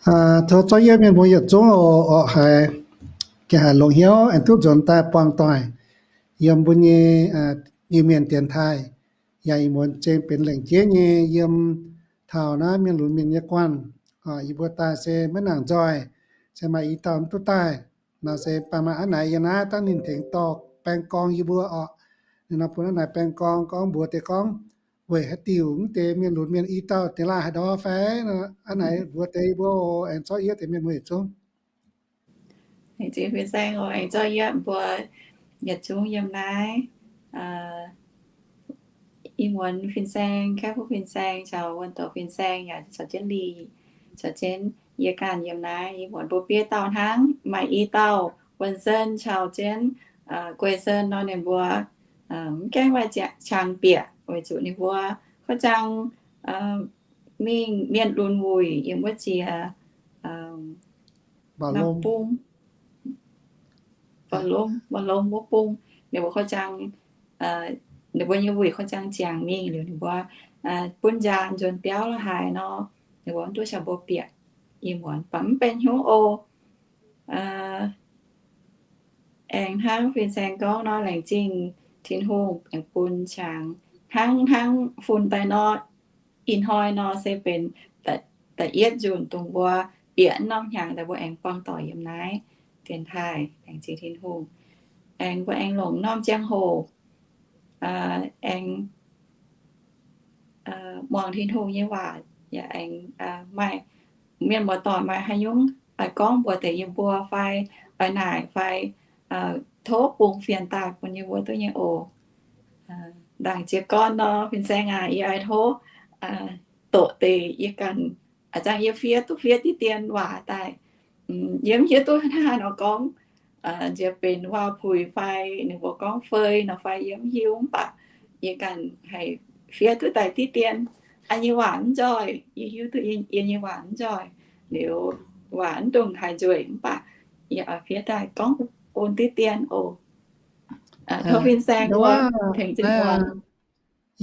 Tov zorqv yie mienh mbuo yietc zungv oc, haiz, gengh haiz longx hnyouv aengx duqv nzuonx daaih buangh doic yiem mbuo nyei Iu-Mienh dienx taaih. Yaac ih muonz zengx benx lengc jeiv nyei yiem taux naaiv mienh lunx mienh nyei guanh. Yie mbuo daaih se maiv nangc nzoih, se maaih i dauh mv duqv daaih. Nor se baac maaih aav naaic yiem naaiv dangh ninh tengx dorh baeng gorng yie mbuo oc. Ninh nor bun aav naaic baeng gorng gorngv mbuox deix gorngv weic haaix diuc mv deix mienh lunx mienh i dauh deix laanh haaix ndau fai? Aav naaic mbuox deix yie mbuo oc, aengx zorqv yie deix mienh mbuo yietc zungv. Laengz zingh fin-saeng oc, aengx zorqv yie mbuo yietc zungv yiem naaiv. Ih muonz fin-saeng, Kaeqv Fuqv fin-saeng caux Wuonh Douz fin-saeng yaac caux jienv lih, caux jienv yie ganh yiem naaiv. Ih muonz mbuo bieiv dauh hnangv, maaih i dauh Wuonh Sen caux jienv Guei Sen nor, ninh mbuo mv gaengh maaih qangx bieqc weic zuqc ninh mbuo korv-zaang mingh mienh lunx wuic yiem wuov jiex Mba'lom, Mba'lom wuov bung. Ninh mbuo korv-zaang, ninh mbuo nyei wuic korv-zaang ziangx mingh liuz ninh mbuo bun njaaux nzuonx biauv la'haaix nor, ninh mbuo mv duqv caux mbuo bieqc. Ih muonz baac mv benx hnyouv oc. Aengx hnangv fin-saeng gorngv nor, laengz zingh Tin-Hungh aengx bun qangx hnangv hnangv fun daaih nor. Ih hnoi nor se benx da'yietv nzunc dongh mbuo bieqc norm hnyangx daaih mbuo aengx buangh doic yiem naaiv dienx taaih. Laengz zingh Tin-Hungh. Aengx mbuo aengx longc norm ziangh hoc aengx muangx Tin-Hungh nyei waac, yaac aengx maaih mienh muoz-doic maaih haaix nyungc oix gorngv mbuox deix yie mbuo fai oix naaic fai tov bungx fienx daaih bun yie mbuo duqv nyei oc. Ndaangc jiez gorn nor, fin-saeng aac, yie oix tov doqc deix yie ganh, a'zang yie fiev duqv fiev diqv dien waac daaih. Yie mv hiuv duqv hnangv haaix nor gorngv, nziex benx waac-puix fai ninh mbuo gorngv fei nor fai yie mv hiuv, mv baac yie ganh haih fiev duqv daaih diqv dien. Yie nyei waac mv nzoih, yie hiuv duqv yie nyei waac mv nzoih, liuz waac mv dungx haiz nzueic, mv baac yie oix fiev daaih gorngv bun diqv dien oc. Tov fin-saeng tengx zinh muangx.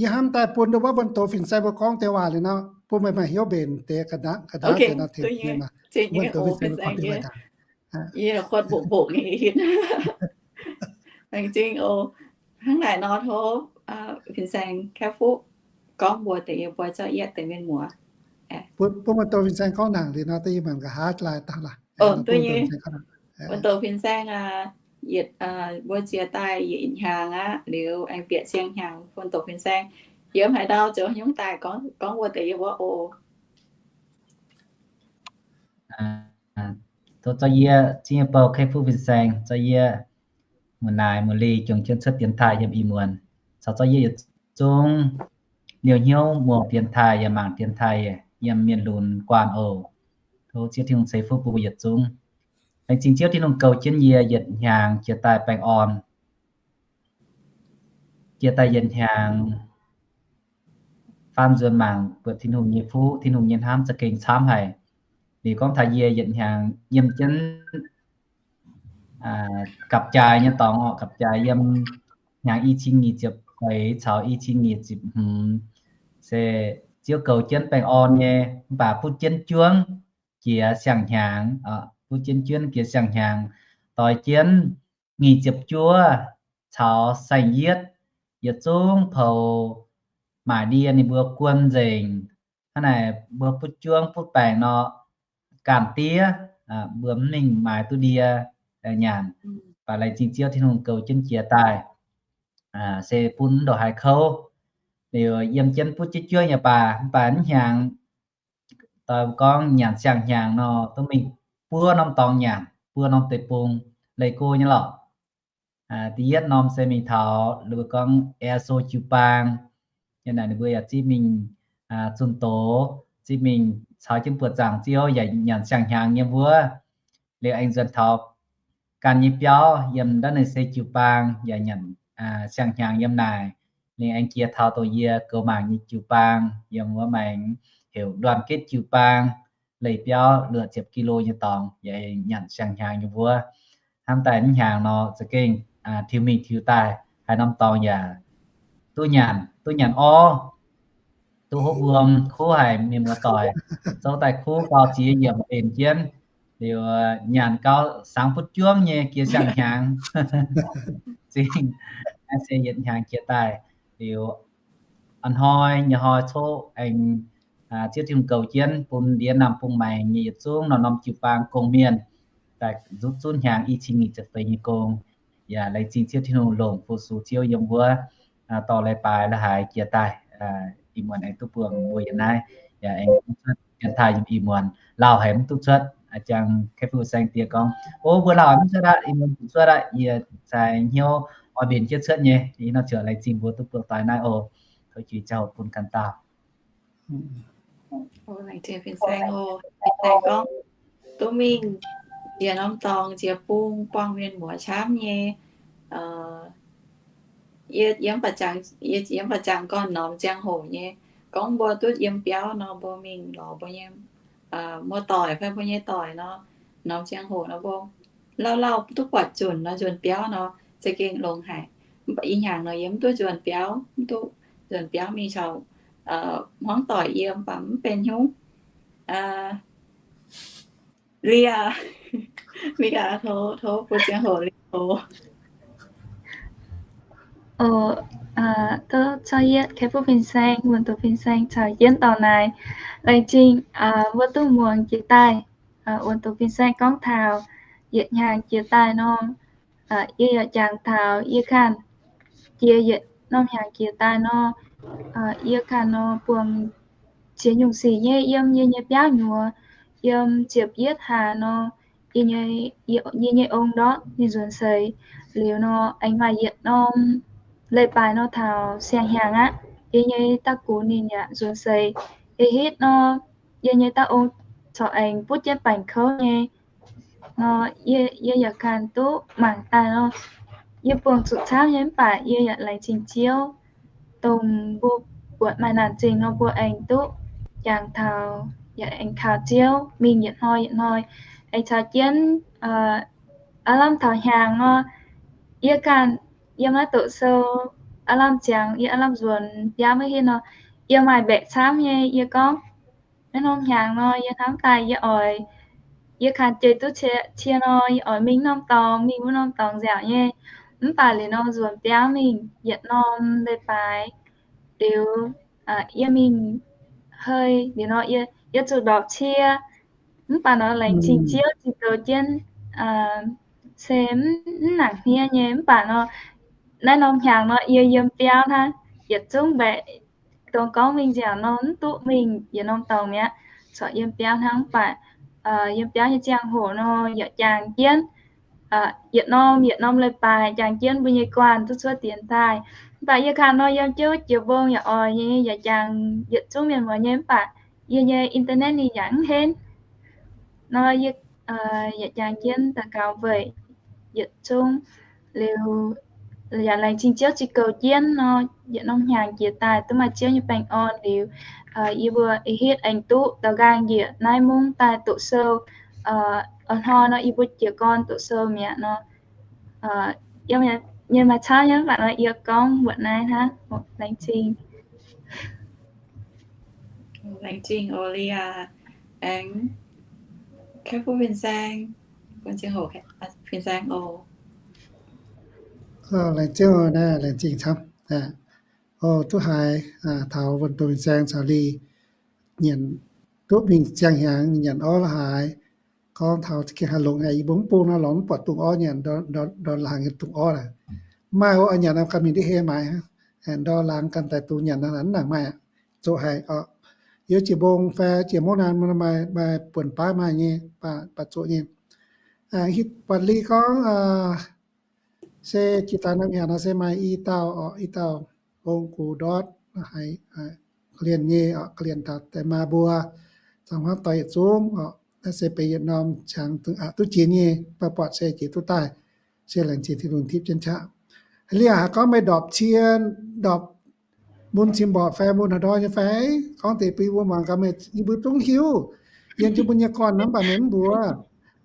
Yie hnamv daaih bun ndau wuov Wuonh Douz fin-saeng mbuo gorngv deix waac liuz nor, bun meih maaih hnyouv mbenc deix ga'ndaangc deix nor tengx Wuonh Douz fin-saeng mbuo gorngv deix waac. Yie kuotv mbuoqc mbuoqc nyei hitv. Laengz zingh oc. Hnangv naaic nor tov fin-saeng Kaeqv Fuqv gorngv mbuox deix yie mbuo zorqv yietv deix mienh muoz. Bun Wuonh Douz fin-saeng gorngv nangc liuz nor, da'nyeic maanc nqa'haav lai dangh laac. Wuonh Douz fin-saeng, yietc, mbuo ziex daaih yietc hnyangx aqv, liuz aengx bieqc siang-hnyangx. Wuonh Douz fin-saeng yiem haaix ndau zoux haaix nyungc daaih gorngv mbuox deix yie mbuo oc. Tov zorqv yie, zingh yie bou Kaeqv Fuqv fin-saeng, zorqv yie muoz-naaic muoz-lih juangc jienv cuotv dienx taaih yiem ih muonz, caux zorqv yie yietc zungv liouh hnyouv muangx dienx taaih yaac mangc dienx taaih yiem mienh lunx guanh oc. Tov Ziouv Tin-Hungh ceix fuqv bun mbuo yietc zungv. Laengz zingh Ziouv Tin-Hungh goux jienv yie yietc hnyangx jiex daaih baengh orn. Jiex daaih yietc hnyangx, faam nzuonx mangc buatc Tin-Hungh nyei fuqv, Tin-Hungh nyei hnamv za'gengh camv haic. Liuz gorngv taux yie yietc hnyangx yiem jienv gapv-jaaix nyei dorngx oc, gapv-jaaix yiem hnyangx i cin nyic ziepc feix caux i cin nyic ziepc hmz, se Ziouv goux jienv baengh orn nyei, mv baac butv jienv juov jiex siang-hnyangx, butv jienv juov jiex siang-hnyangx, doix jienv nyic ziepc juov caux saeng-yietv yietc zungv poux maaic ndie ninh mbuo guon nzengc. Hnangv naaic mbuo butv juov butv baengc nor, ganh diev, mbuo mv mingh maaiz duqv ndie nyanc. Mv baac laengz zingh Ziouv Tin-Hungh goux jienv jiex daaih, se bun mv ndongc haaix kouv. Liuz yiem jienv butv jienv juov yaac baac, mv baac mv hnyangx doix gorngv nyanc siang-hnyangx nor, duqv mingh buo norm dorngx nyanc, buo norm deic-bung, leih go nyei lorqc. Da'yietv norm se mingh taux ninh mbuo gorngv Air Seoul jiu-baang, yiem naaic ninh mbuo yaac zipv mingh zunh doz, zipv mingh caux jienv buoz-zaangc Ziouv yaac nyanc siang-hnyangx yiem wuov. Liuz aengx nzuonx taux ganh nyei biauv yiem ndaav ninh se jiu-baang yaac nyanc siang-hnyangx yiem naaic. Liuz aengx jiex taux dongh yie goux mangc nyei jiu-baang yiem wuov maengx heuc đoàn kết jiu-baang, leih biauv luoqc ziepc kilo nyei dorngx yaac nyanc siang-hnyangx yiem wuov. Hnamv daaih mv hnyangx nor za'gengh tiux mingh tiux daaih haaix norm dorngx yaac duqv nyanc, duqv nyanc orv. duqv hopv wuom kuv haic, mienh muoz-doic zouv daaih kuv gau ziex yiemc mbenc jienv. Liuz nyanc gau sangx butv juangv nyei jiex siang-hnyangx. Zingh naaiv se yietc hnyangx jiex daaih. Liuz a'hnoi nyei hnoi coqv aengx Ziouv Tin-Hungh goux jienv bun ndiev naamh bung maengx nyei yietc zungv norm-norm jiu-baang gong-mienh daaih nzutv zunv hnyangx i cin nyic ziepc feix nyei gong. Yaac laengz zingh Ziouv Tin-Hungh longc fu-sux Ziouv yiem wuov dorh leiz-baaix la'haaix jiex daaih. Ih muonz aengx duqv buangh mbuo yiem naaiv. Yaac aengx duqv cuotv janx-taaih yiem ih muonz lauh haic mv duqv cuotv. Jangx Kaeqv Fu Fin-Saeng diex gorngv, O, mbuo lauh haic mv cuotv aqv. Ih muonz duqv cuotv aqv. Yie cai hnyouv oix mbenc jienv cuotv nyei. Ih nor ziouc laengz zingh mbuo duqv buangh doix naaiv oc. Tov juix ziangh hoc bun ganh dauh. Fin-Saeng gorngv, duqv mingh njiec norm dorngx njiec bung buangh mienh muoz camv nyei. Yie yiem ba'jangc, yie yiem ba'jangc gorn-norm ziangh hoc nyei. Gorngv mbuo duqv yiem biauv nor, mbuo mingh lorz mbuo nyei muoz-doic fai mbuo nyei doic nor, norm ziangh hoc nor mbuo lauh lauh duqv buatc nzunc nor, nzuonx biauv nor, za'gengh longx haic. Mv baac ih hnyangx nor yie mv duqv nzuonx biauv, mv duqv nzuonx biauv mingh caux hmuangv doic yiem, mv baac mv benx hnyouv. Liuz, mingh gaax, tov, tov bun ziangh hoc liuz tov. Tov caux yietv Kaeqv Fu Fin-Saeng, Wuonh Doqc Fin-Saeng caux jienv dorngx naaic. Laengz zingh mbuo duqv muangx jiex daaih Wuonh Doqc Fin-Saeng gorngv taux yietc hnyangx jiex daaih nor, yie yaac jangx taux yie ganh jiex yietc norm hnyangx jiex daaih nor, yie ganh nor buangh ziex nyungc sic nyei yiem yie nyei biauv nyuoz, yiem ziepc yietv hlaax nor, yie nyei, yie nyei ong ndortv ninh nzuonx seix. Liuz nor aengx maaih yietc norm leiz-baaix nor taux siang-hnyangx aqv, yie nyei da'gux ninh yaac nzuonx seix. Ih hitv nor, yie nyei da'ong corc aengx butv jienv baengc kouv nyei nor, yie yaac ganh duqv mangc daaih nor, yie buangh zuqc camv nyei mv baac yie yaac laengz zingh Ziouv, dongh mbuo buatc maaih naanc zingh nor mbuo aengx duqv jangx taux, yaac aengx kaux Ziouv mingh yietc hnoi yietc hnoi, aengx caux jienv aav lamh taux hnyangx nor, yie ganh yiem naaiv doqc sou aav lamh ziangx, yie aav lamh nzuonx biauv maiv hitv nor, yie maaih mbaeqc camv nyei. Yie gorngv, naaiv norm hnyangx nor yie hnamv daaih yie oix, yie ganh jiex duqv cie nor, yie oix mingh norm dorngx, mingh wuov norm dorngx nziaauc nyei. Mv baac liuz nor nzuonx biauv mingh yietc norm leiz-baaix liuz, yie mingh hei liuz nor, yie zuqc ndorpc cie. Mv baac nor laengz zingh Ziouv zinh goux jienv, se mv nangc hniev nyei. Mv baac nor, naaiv norm hnyangx nor yie yiem biauv hnangv, yietc zungv mbaeqc dongh gorngv mingh nziaauc nor mv duqv mingh yietc norm dorngx mi'aqv, corc yiem biauv hnangv. Mv baac yiem biauv nyei ziangh hoc nor yaac jangx jienv yietc norm yietc norm leiz-baaix jangx jienv mbuo nyei guanh duqv cuotv dienx daaih. Mv baac yie kang nor yiem jiouv jiex mbong yaac oix nyei, yaac jangx yietc zungv mienh muoz nyei. Mv baac yie nyei internet ninh yaac mv henv nor, yie yaac jangx jienv daux gaux weic yietc zungv liuz, yaac laengz zingh Ziouv zinh goux jienv nor, yietc norm hnyangx jiex daaih duqv maaih Ziouv nyei baengh orn liuz, yie mbuo ih hitv aengx duqv daux nqaang njiec naaiv mungv daaih doqc sou. Hnoi nor yie mbuo jiez gorn doqc sou mi'aqv nor, nyei maaih camv nyei, mv baac nor yie gorngv mbuoqc naaiv hnangv. Laengz zingh. Laengz zingh oc, Lia. Aengx Kaeqv Fu Fin-Saeng, bun ziangh hoc Fin-Saeng oc. Laengz zingh oc, laengz zingh camv. Oc, duqv haiz taux Wuonh Doqc Fin-Saeng caux Li nyanc duqv mingh ziangh hnyangx nyanc orv la'haaix. Gorngv taux za'gengh haih longx haic, yie mbuo mv bung nor lorz mv buatc dungz orv nyanc, ndortv laangz nyei dungz orv laaix. Mv maaih oc, nyanc ganh mingh ndiev hei maaiz, ndortv laangz ganh daaih dungz nyanc, mv nangc maaih aqv. Zoqc haic oc. Yiem jiex mbong fai jiex mouv naanc maaih buonc baav maaih nyei, baac zoqc nyei. Hitv buatc Li gorngv se jiex daaih norm hnyangx nor se maaih i dauh oc, i dauh ong gux ndortv haiz ga'lienh nyei oc, ga'lienh taux daaih maa mbuo, zaangc hmuangv doic yietc zungv oc. Naaiv se benx yietc norm qangx duqv jiex nyei, mv baac buatc se jiex duqv daaih, se laengz zingh Tin-Hungh tipv jienv qaqv. Haaix liuz haiz gorngv meih ndorpc cie, ndorpc mun cin mborqc fai mun haaix ndoi nyei fai? Gorngv deix bun yie mbuo muangx gaax, meih, yie mbuo zungv hiuv. Yiem jienv mbuo nyei gorn-mienh mv baac meih mv mbuox.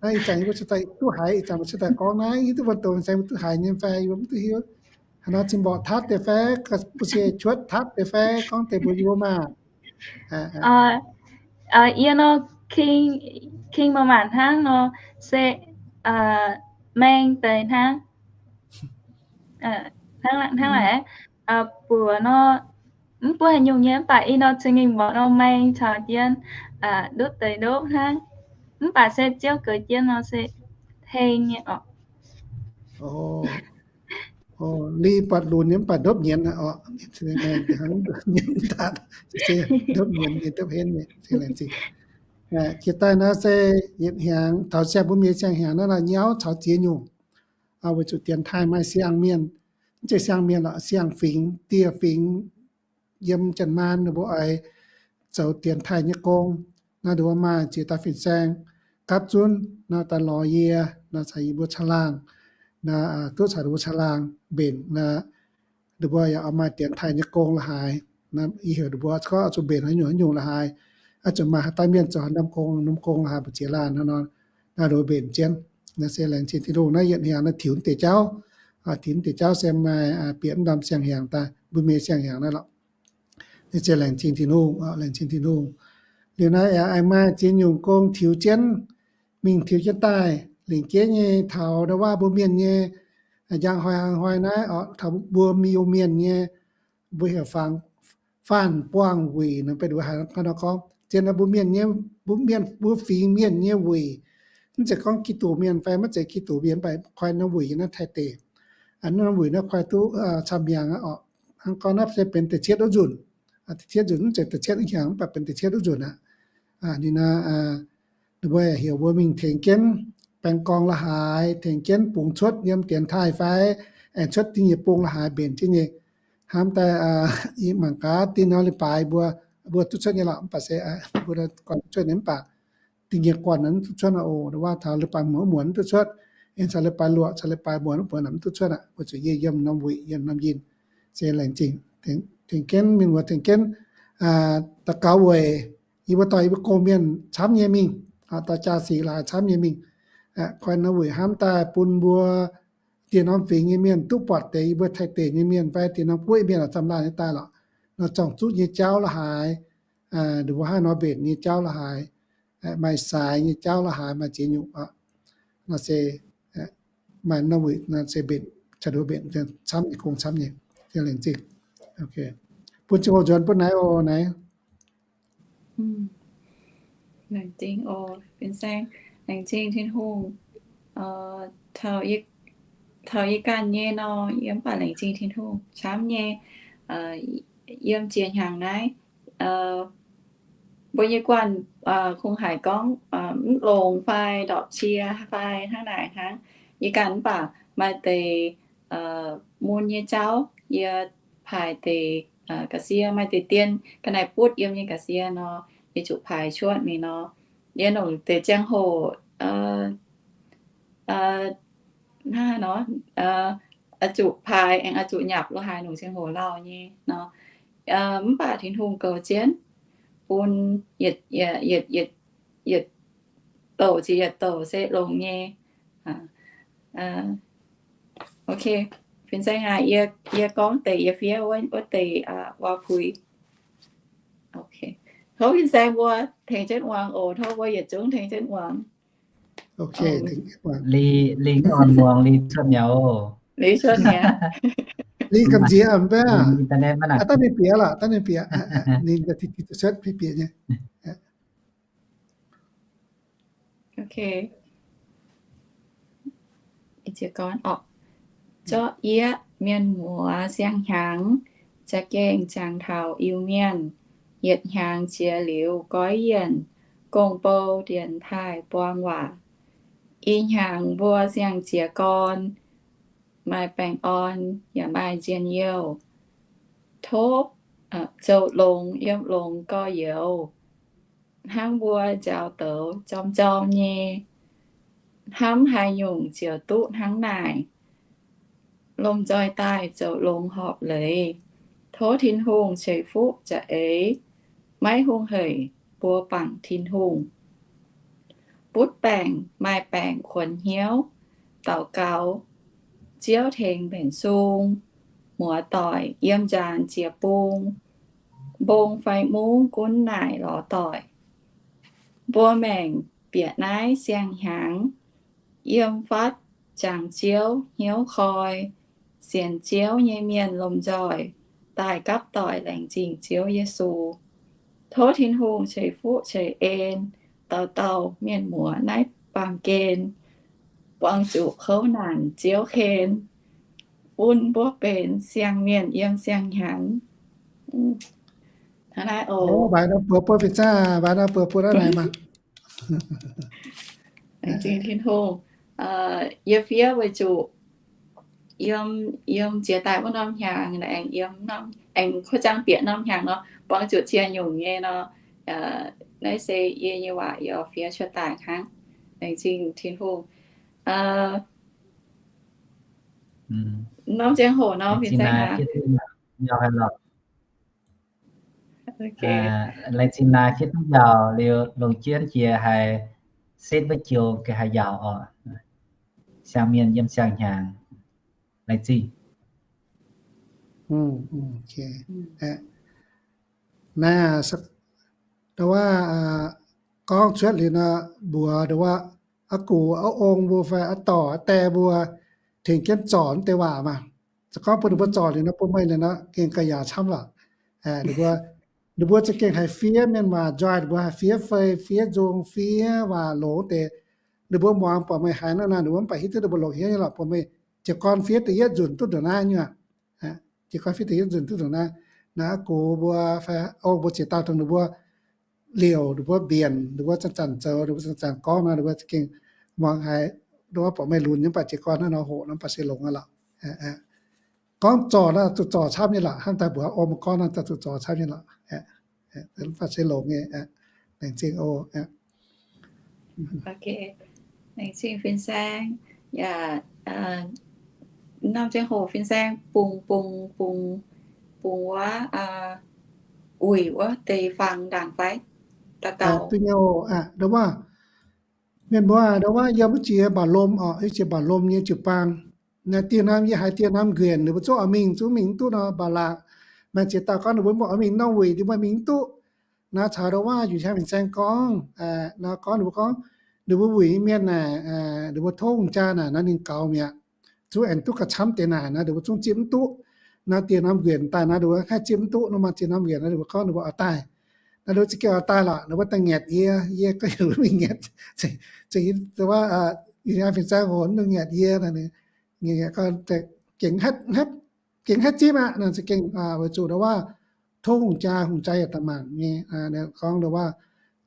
Naaiv ih zanc yie mbuo cingx daaih duqv haiz, ih zanc mbuo cingx daaih gorngv naaiv, yie duqv wuonh doqc Fin-Saeng mbuo duqv haiz nyei fai, yie mbuo mv duqv hiuv. Haaix nor cin mborqc tatv deix fai, buo cie cuotv tatv deix fai, gorngv deix mbuox yie mbuo maah. Yie nor king, king maaih maanc hnangv nor, se maeng deix hnangv. Hnangv, hnangv naaic, buoz nor, mv buov haaix nyungc nyei, mv baac ih nor cingx mingh mborqv nor maeng caux jienv ndopv deix ndopv hnangv. Mv baac se ziouv goux jienv nor se heng nyei oc. Li buatc lunx nyei mv baac ndopv nyienz oc. Ndopv nyienz nyei, ndopv henv nyei. Jiex daaih naaiv se yietc hnyangx taux siang-mbuo mienh siang-hnyangx naaiv nyauv caux ziex nyungc. Weic zuqc dienx taaih maaih siang mienh, mv zeiz siang mienh lorqc, siang fingx, dieh fingx, yiem Janx-Maanx ninh mbuo oix zoux dienx taaih nyei gong. Naaiv ndongc wuov maaih ziex dauh fin-saeng gapv zunv nor daaih lorz yie, nor caux yie mbuo caangh laangh, nor duqv caux ninh mbuo caangh laangh mbenc nor, ninh mbuo yaac oix maaih dienx taaih nyei gong la'haaix. Yie heuc ninh mbuo gorngv oix zuqc mbenc haaix nyungc haaix nyungc la'haaix, oix zuqc maaih haaix dauh mienh zoux haaix norm gong, norm gong la'haaix mbu'ziex laanh nor, naaiv ninh mbuo mbenc jienv. Naaiv se laengz zingh Tin-Hungh. Naaiv yietc hnyangx naaiv tiux deix jauv, tiux deix jauv se maaih bieqc mv norm siang-hnyangx daaih, mbuo mienh siang-hnyangx naaiv lorqc. Naaiv se laengz zingh Tin-Hungh, laengz zingh Tin-Hungh. Liuz naaiv yaac aengx maaih ziex nyungc gong tiux jienv, mingh tiux jienv daaih. Lengc jeiv nyei taux ndau wuov mbuo mienh nyei njang hnoi hnoi naaiv, taux mbuo Iu-Mienh nyei, mbuo heuc faanh, faanh buangh wuic nor, benx wuic haaix nor gorngv, zien nor mbuo mienh nyei, mbuo mienh, mbuo fingx mienh nyei wuic. Mv zeiz gorngv Giduc mienh fai maiv zeiz Giduc mienh, mv baac koi norm wuic naaiv Taiv deic. Norm wuic naaiv koi duqv camv-hnyangx aqv oc. Hnangv gorngv naaiv se benx da'cietv wuov nzunc. Da'cietv nzunc mv zeiz da'cietv hnyangx, mv baac benx da'cietv wuov nzunc aqv. Ninh nor, ninh mbuo heuc mbuo mingh tengx jienv baeng gorngv la'haaix, tengx jienv bungx cuotv yiem dienx taaih fai aengx cuotv da'nyeic bung la'haaix mbenc jienv nyei. Hnamv daaih mangc gaax da'nyeic leiz-baaix mbuo, mbuo duqv cuotv nyei lorqc, mv baac se mbuo guanh duqv cuotv nyei mv baac da'nyeic guanh mv duqv cuotv aqv oc. Waac taux leiz-baaix muonz mv duqv cuotv, aengx caux leiz-baaix luoqc, caux leiz-baaix muonz mv buonc mv duqv cuotv aqv. Weic zuqc yie yiem norm wuic, yiem norm yinh, se laengz zingh. Tengx jienv mienh muoz tengx jienv daux gaux weic yie mbuo dorh yie mbuo gong-mienh camv nyei mingh, dorh jaa-sic la'haaix camv nyei mingh. Koi norm wuic hnamv daaih bun mbuo dieh norm fingx nyei mienh duqv buatc deix yie mbuo Taiv deic nyei mienh fai dieh norm guoqv mienh la'zamv laanh nyei daaih lorqc. Nor zorng-zuqv nyei jauv la'haaix, ninh mbuo hnangv nor mbenc nyei jauv la'haaix, maaih saaix nyei jauv la'haaix, maaih ziex nyungc oc. Nor se maaih norm wuic nor se mbenc, caux ninh mbuo mbenc camv nyei, gong camv nyei. Laengz zingh. Bun ziangh hoc nzuonx bun naaiv oc, naaiv. Laengz zingh oc, fin-saeng. Laengz zingh Tin-Hungh. Taux yie ganh nyei nor, yie mv baac laengz zingh Tin-Hungh camv nyei. Yiem ziex hnyangx naaiv, mbuo nyei guanh kungx haiz gorngv mv longx fai ndorpc cie fai hnangv naaic hnangv. Yie ganh mv baac maaih deix mun nyei jauv, yie paaix deix ga'sie, maaih deix dien ga'naaiv butv yiem nyei ga'sie nor, yie zuqc paaix cuotv mingh nor. Yie longc deix ziangh hoc hnangv nor, oix zuqc paaix aengx oix zuqc nyapc lo haaix longc ziangh hoc lauh nyei nor. Mv baac Tin-Hungh goux jienv bun yietc, yietc, yietc douc ziqc yietc douc se longx nyei. Ok, fin-saeng aac, yie gorngv deix yie fiev wuov deix waac-puix. Ok, tov fin-saeng mbuo tengx jienv muangx oc. Tov mbuo yietc zungv tengx jienv muangx. Lingh orn muangx, lingh cuotv mi'aqv oc. Lingh cuotv mi'aqv. Lingh gamh nziex mv baac, daaih ninh bieqc lorqc, daaih ninh bieqc. Ninh ti ti cuotv bieqc nyei. Zorqv yie mienh muoz siang-hnyangx za'gengh jangx taux Iu-Mienh. Yietc hnyangx jiex liuz goiv yienh, gong-bou dienx taaih buang waac. Ih hnyangx mbuo siang-jiez gorn, maaih baengh orn yaac maaih njien-youh. Tov zoux longx yiem longx gorx-youz, hnangv mbuo njaaux douz jorm jorm nyei. Hnamv haaix nyungc ziouc duqv hnangv naaic. Lomh nzoih daaih zoux longx horpc leiz. Tov Tin-Hungh ceix fuqv za'eix, maiv hungh hec buo bangc Tin-Hungh. Butv baengc maaih baengc kuonx hnyouv, daux gaux Ziouv tengx mbenc sung, muoz-doic yiem nzaanx jiex bung. mbong fai mungv gunv naaic lorz doic. Mbuo maengc bieqc naaiv siang-hnyangx, yiem fatv jangx Ziouv hnyouv koi, sienx Ziouv nyei mienh lomh nzoih daaih gapv doic laengz zingh Ziouv Yesu. Tov Tin-Hungh ceix fuqv ceix en dauh dauh mienh muoz naaiv baamh gen, buangh zuqc kouv naanc Ziouv ken, bun mbuo benx siang-mienh yiem siang-hnyangx. Hnangv naaiv oc. Mbaix nor buoz bun fin-saeng, mbaix nor buoz bun aqv naaic maah. Laengz zingh Tin-Hungh. Yie fiev weic zuqc yiem, yiem jiex daaih wuov norm hnyangx, aengx yiem, aengx kuv zaangv bieqc norm hnyangx nor, buangh zuqc ziex nyungc nyei nor, naaiv se yie nyei waac yaac fiev cuotv daaih hnangv. Laengz zingh Tin-Hungh. Norm ziangh hoc nor, fin-saeng hnangv. Laengz zingh naaic fiev duqv njaaux liuz, longc jienv jiex haiz setv wuov joux ga'haaix njaaux oc. Siang-mienh yiem siang-hnyangx. Laengz zingh. Naaiv, ndo wuov, gorngv cuotv liuz nor, mbuox ndo wuov, aa gux aa ong mbuo fai aa dorh aa die mbuo tengx jienv zorc deix waac maah. Se gorngv bun ninh mbuo zorc liuz nor, bun meih liuz nor, gengh gauh yaauc camv lorqc. Ninh mbuo, ninh mbuo za'gengh haiz fiev mienh waac nzoih, ninh mbuo haiz fiev fei, fiev nzung, fiev waac longx deix. Ninh mbuo muangx buatc meih haiz nor naaic, ninh mbuo mv baac hiuv duqv ninh mbuo longx hnyouv nyei lorqc. Bun meih jiez gorn fiev da'yietv nzunc duqv ndongc naaiv nyei. Jiez gorn fiev da'yietv nzunc duqv ndongc naaiv. Naaiv aa gux mbuo fai ong mbuo ziex dauh dongh ninh mbuo liouc, ninh mbuo mbienc, ninh mbuo zanc-zanc zoux, ninh mbuo zanc-zanc gorngv nor, ninh mbuo za'gengh muangx haiz, ndo wuov, buatc meih lunx nyei mv baac jiez gorn hnangv nor hoqc nor mv baac se longx aqv lorqc. Gorngv zorc nor zuqc zorc camv nyei lorqc. Hnangv daaih mbuox ong mbuo gorngv nor, zuqc zorc camv nyei lorqc. Mv baac se longx nyei. Laengz zingh oc. Laengz zingh fin-saeng. Yaac norm ziangh hoc fin-saeng bungx, bungx, bungx, bungx wuov, wuic wuov deix fangx ndaangc fai? Daux gaux. Duqv nyei oc. Ndo wuov, mienh mbuo ndo wuov yiem wuov jiex mbauh lomh oc, wuov jiex mbauh lomh nyei jiu-baang. Naaiv dieh norm yie haiz dieh norm nquenc ninh mbuo zungv oix mingh, zungv mingh mv duqv nor, mbaac laangc. Maaih ziex dauh gorngv ninh mbuo mv oix mingh norm wuic, ninh mbuo mingh mv duqv. Naaiv caux ndo wuov Yunh Hnyangx fin-saeng gorngv, naaiv gorngv ninh mbuo gorngv, ninh mbuo wuic nyei mienh naaic, ninh mbuo tov hungh jaa naaic nor ninh gaux mi'aqv. Zungv aengx duqv gauh camv deix naaic nor, ninh mbuo zungv zipv mv duqv. Naaiv dieh norm nquenc daaih nor, ninh mbuo haih zipv mv duqv. Nor maaih ziex norm nquenc nor, ninh mbuo gorngv ninh mbuo oix daaih. Naaiv ninh mbuo za'gengh oix daaih lorqc, ninh mbuo daaih ngaetc yie, yie gorngv ninh mbuo mingh ngaetc. Za'gengh wuov, Yunh Hnyangx fin-saeng hoc ninh ngaetc yie, gengh haih zipv aqv. Naaiv za'gengh weic zuqc ndo wuov tov hungh jaa, hungh jaa yaac daaih mangc nyei. Gorngv ndo wuov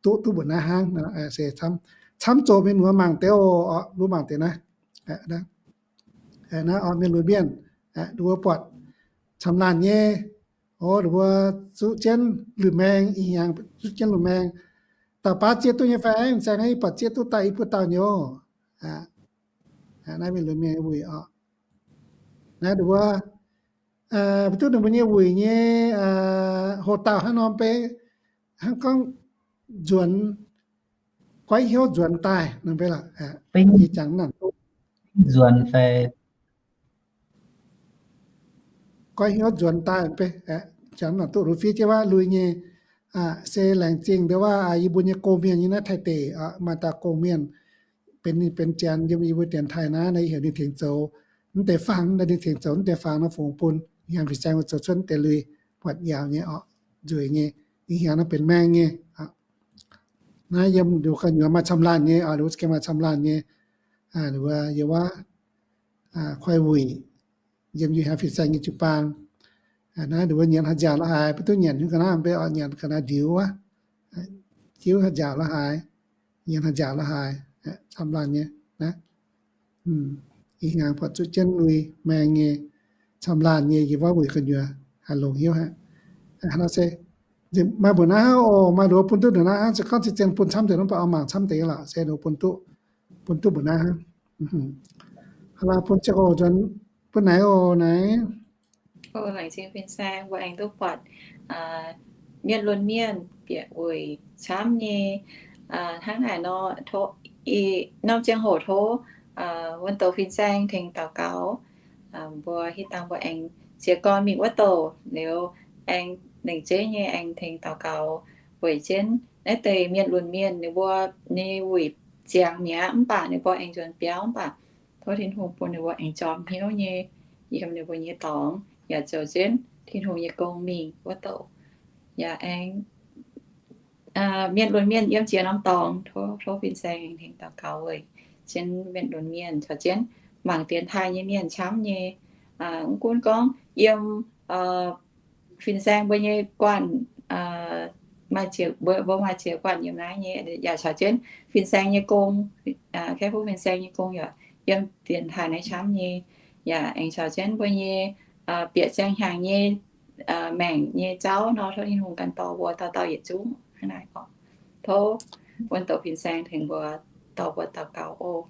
duqv, duqv mbuoqc naaiv hnangv. Se camv, camv zoqc mienh muoz mangc deix oc, mbuo mangc deix naaiv. Naaiv oc, mienh lunx mienh, ninh mbuo buatc camv laanh nyei. O, ninh mbuo zuqv jienv lui-maeng, ih hnyangx zuqv jienv lui-maeng. Da'baav zieqv duqv nyei fai? Fin-saeng, buatc zieqv duqv daaih i buo dauh nyei oc. Naaiv mienh lunx mienh nyei wuic oc. Naaiv ninh mbuo, mbuo duqv ninh mbuo nyei wuic nyei hoc dauh hnangv norm beiv, hnangv gorngv nzuonx, goiv hnyouv nzuonx daaih norm beiv lorqc. Ih jangx nzuonx fai goiv hnyouv nzuonx daaih beiv, jangx nangc duqv luv fiev jienv wuov lui nyei. Se laengz zingh ndo wuov yie mbuo nyei gong-mienh nyei naaiv Taiv deic, maaih dauh gong-mienh benx, ninh benx janx yiem yie mbuo dienx taaih naaiv, naaiv yie heuc ninh tengx zoux mv deix fangx, naaiv ninh tengx zoux mv deix fangx nor fungx bun Yunh Hnyangx fin-saeng zoux cuotv mv deix lui, buatc njaaux nyei oc, nzueic nyei. Ih hnyangx naaiv benx maeng nyei. Naaiv yiem ninh mbuo gu'nyuoz maaih camv laanh nyei oc, ninh mbuo za'gengh maaih camv laanh nyei. Ninh mbuo yiem wuov Koi-Wuic, yiem Yunh Hnyangx fin-saeng nyei jiu-baang. Naaiv ninh mbuo nyanc haaix nziaauc la'haaix, mv duqv nyanc nyungc ga'naaiv mv bei oc, nyanc ga'naaiv ndiux wuov. Diuv haaix nziaauc la'haaix, nyanc haaix nziaauc la'haaix, camv laanh nyei. Ih hnyangx buatc zuqv jienv lui maeng nyei, camv laanh nyei, yiem wuov wuic gu'nyuoz haih longx hnyouv aqv. Nor se maaih mbuoqc naaiv hnangv oc, maaih nduov bun duqv nduqc naaiv hnangv. Se gorngv zien-zien bun camv deix nor, mv baac oix mangc camv deix lorqc, se nduov bun duqv, bun duqv mbuoqc naaiv hnangv. Hnangv nor bun ziangh hoc nzuonx bun naaiv oc, naaiv. Laengz zingh fin-saeng, mbuo aengx duqv buatc mienh lunx mienh bieqc wuic camv nyei. Hnangv naaic nor, norm ziangh hoc tov wuon douz fin-saeng tengx daux gaux. Mbuo hitv dangh mbuo aengx ziex gorn mingh wuov douz liuz, aengx lengc jeiv nyei aengx tengx daux gaux weic jienv naaiv deix mienh lunx mienh ninh mbuo nyei wuic ziangx mi'aqv, mv baac ninh mbuo aengx nzuonx biauv, mv baac tov Tin-Hungh bun ninh mbuo aengx jorm hnyouv nyei yiem ninh mbuo nyei dorngx yaac zoux jienv Tin-Hungh nyei gong mingh wuov douc. Yaac aengx mienh lunx mienh yiem ziex norm dorngx, tov, tov fin-saeng aengx tengx daux gaux weic jienv mienh lunx mienh caux jienv mangc dienx taaih nyei mienh camv nyei. Mv gunv gorngv yiem fin-saeng mbuo nyei guanh, maaih ziex, mbuo maaih ziex guanh yiem naaiv nyei, yaac caux jienv fin-saeng nyei gong, Kaiv Fuqv fin-saeng nyei gong yaac yiem dienx taaih naaiv camv nyei. Yaac aengx caux jienv mbuo nyei bieqc saeng hnyangx nyei maengc nyei jauv nor, tov Tin-Hungh ganh dorh mbuo dauh dauh yietc zungv hnangv naaiv oc. Tov wuonh doqc fin-saeng tengx mbuo, dorh mbuo daux gaux oc.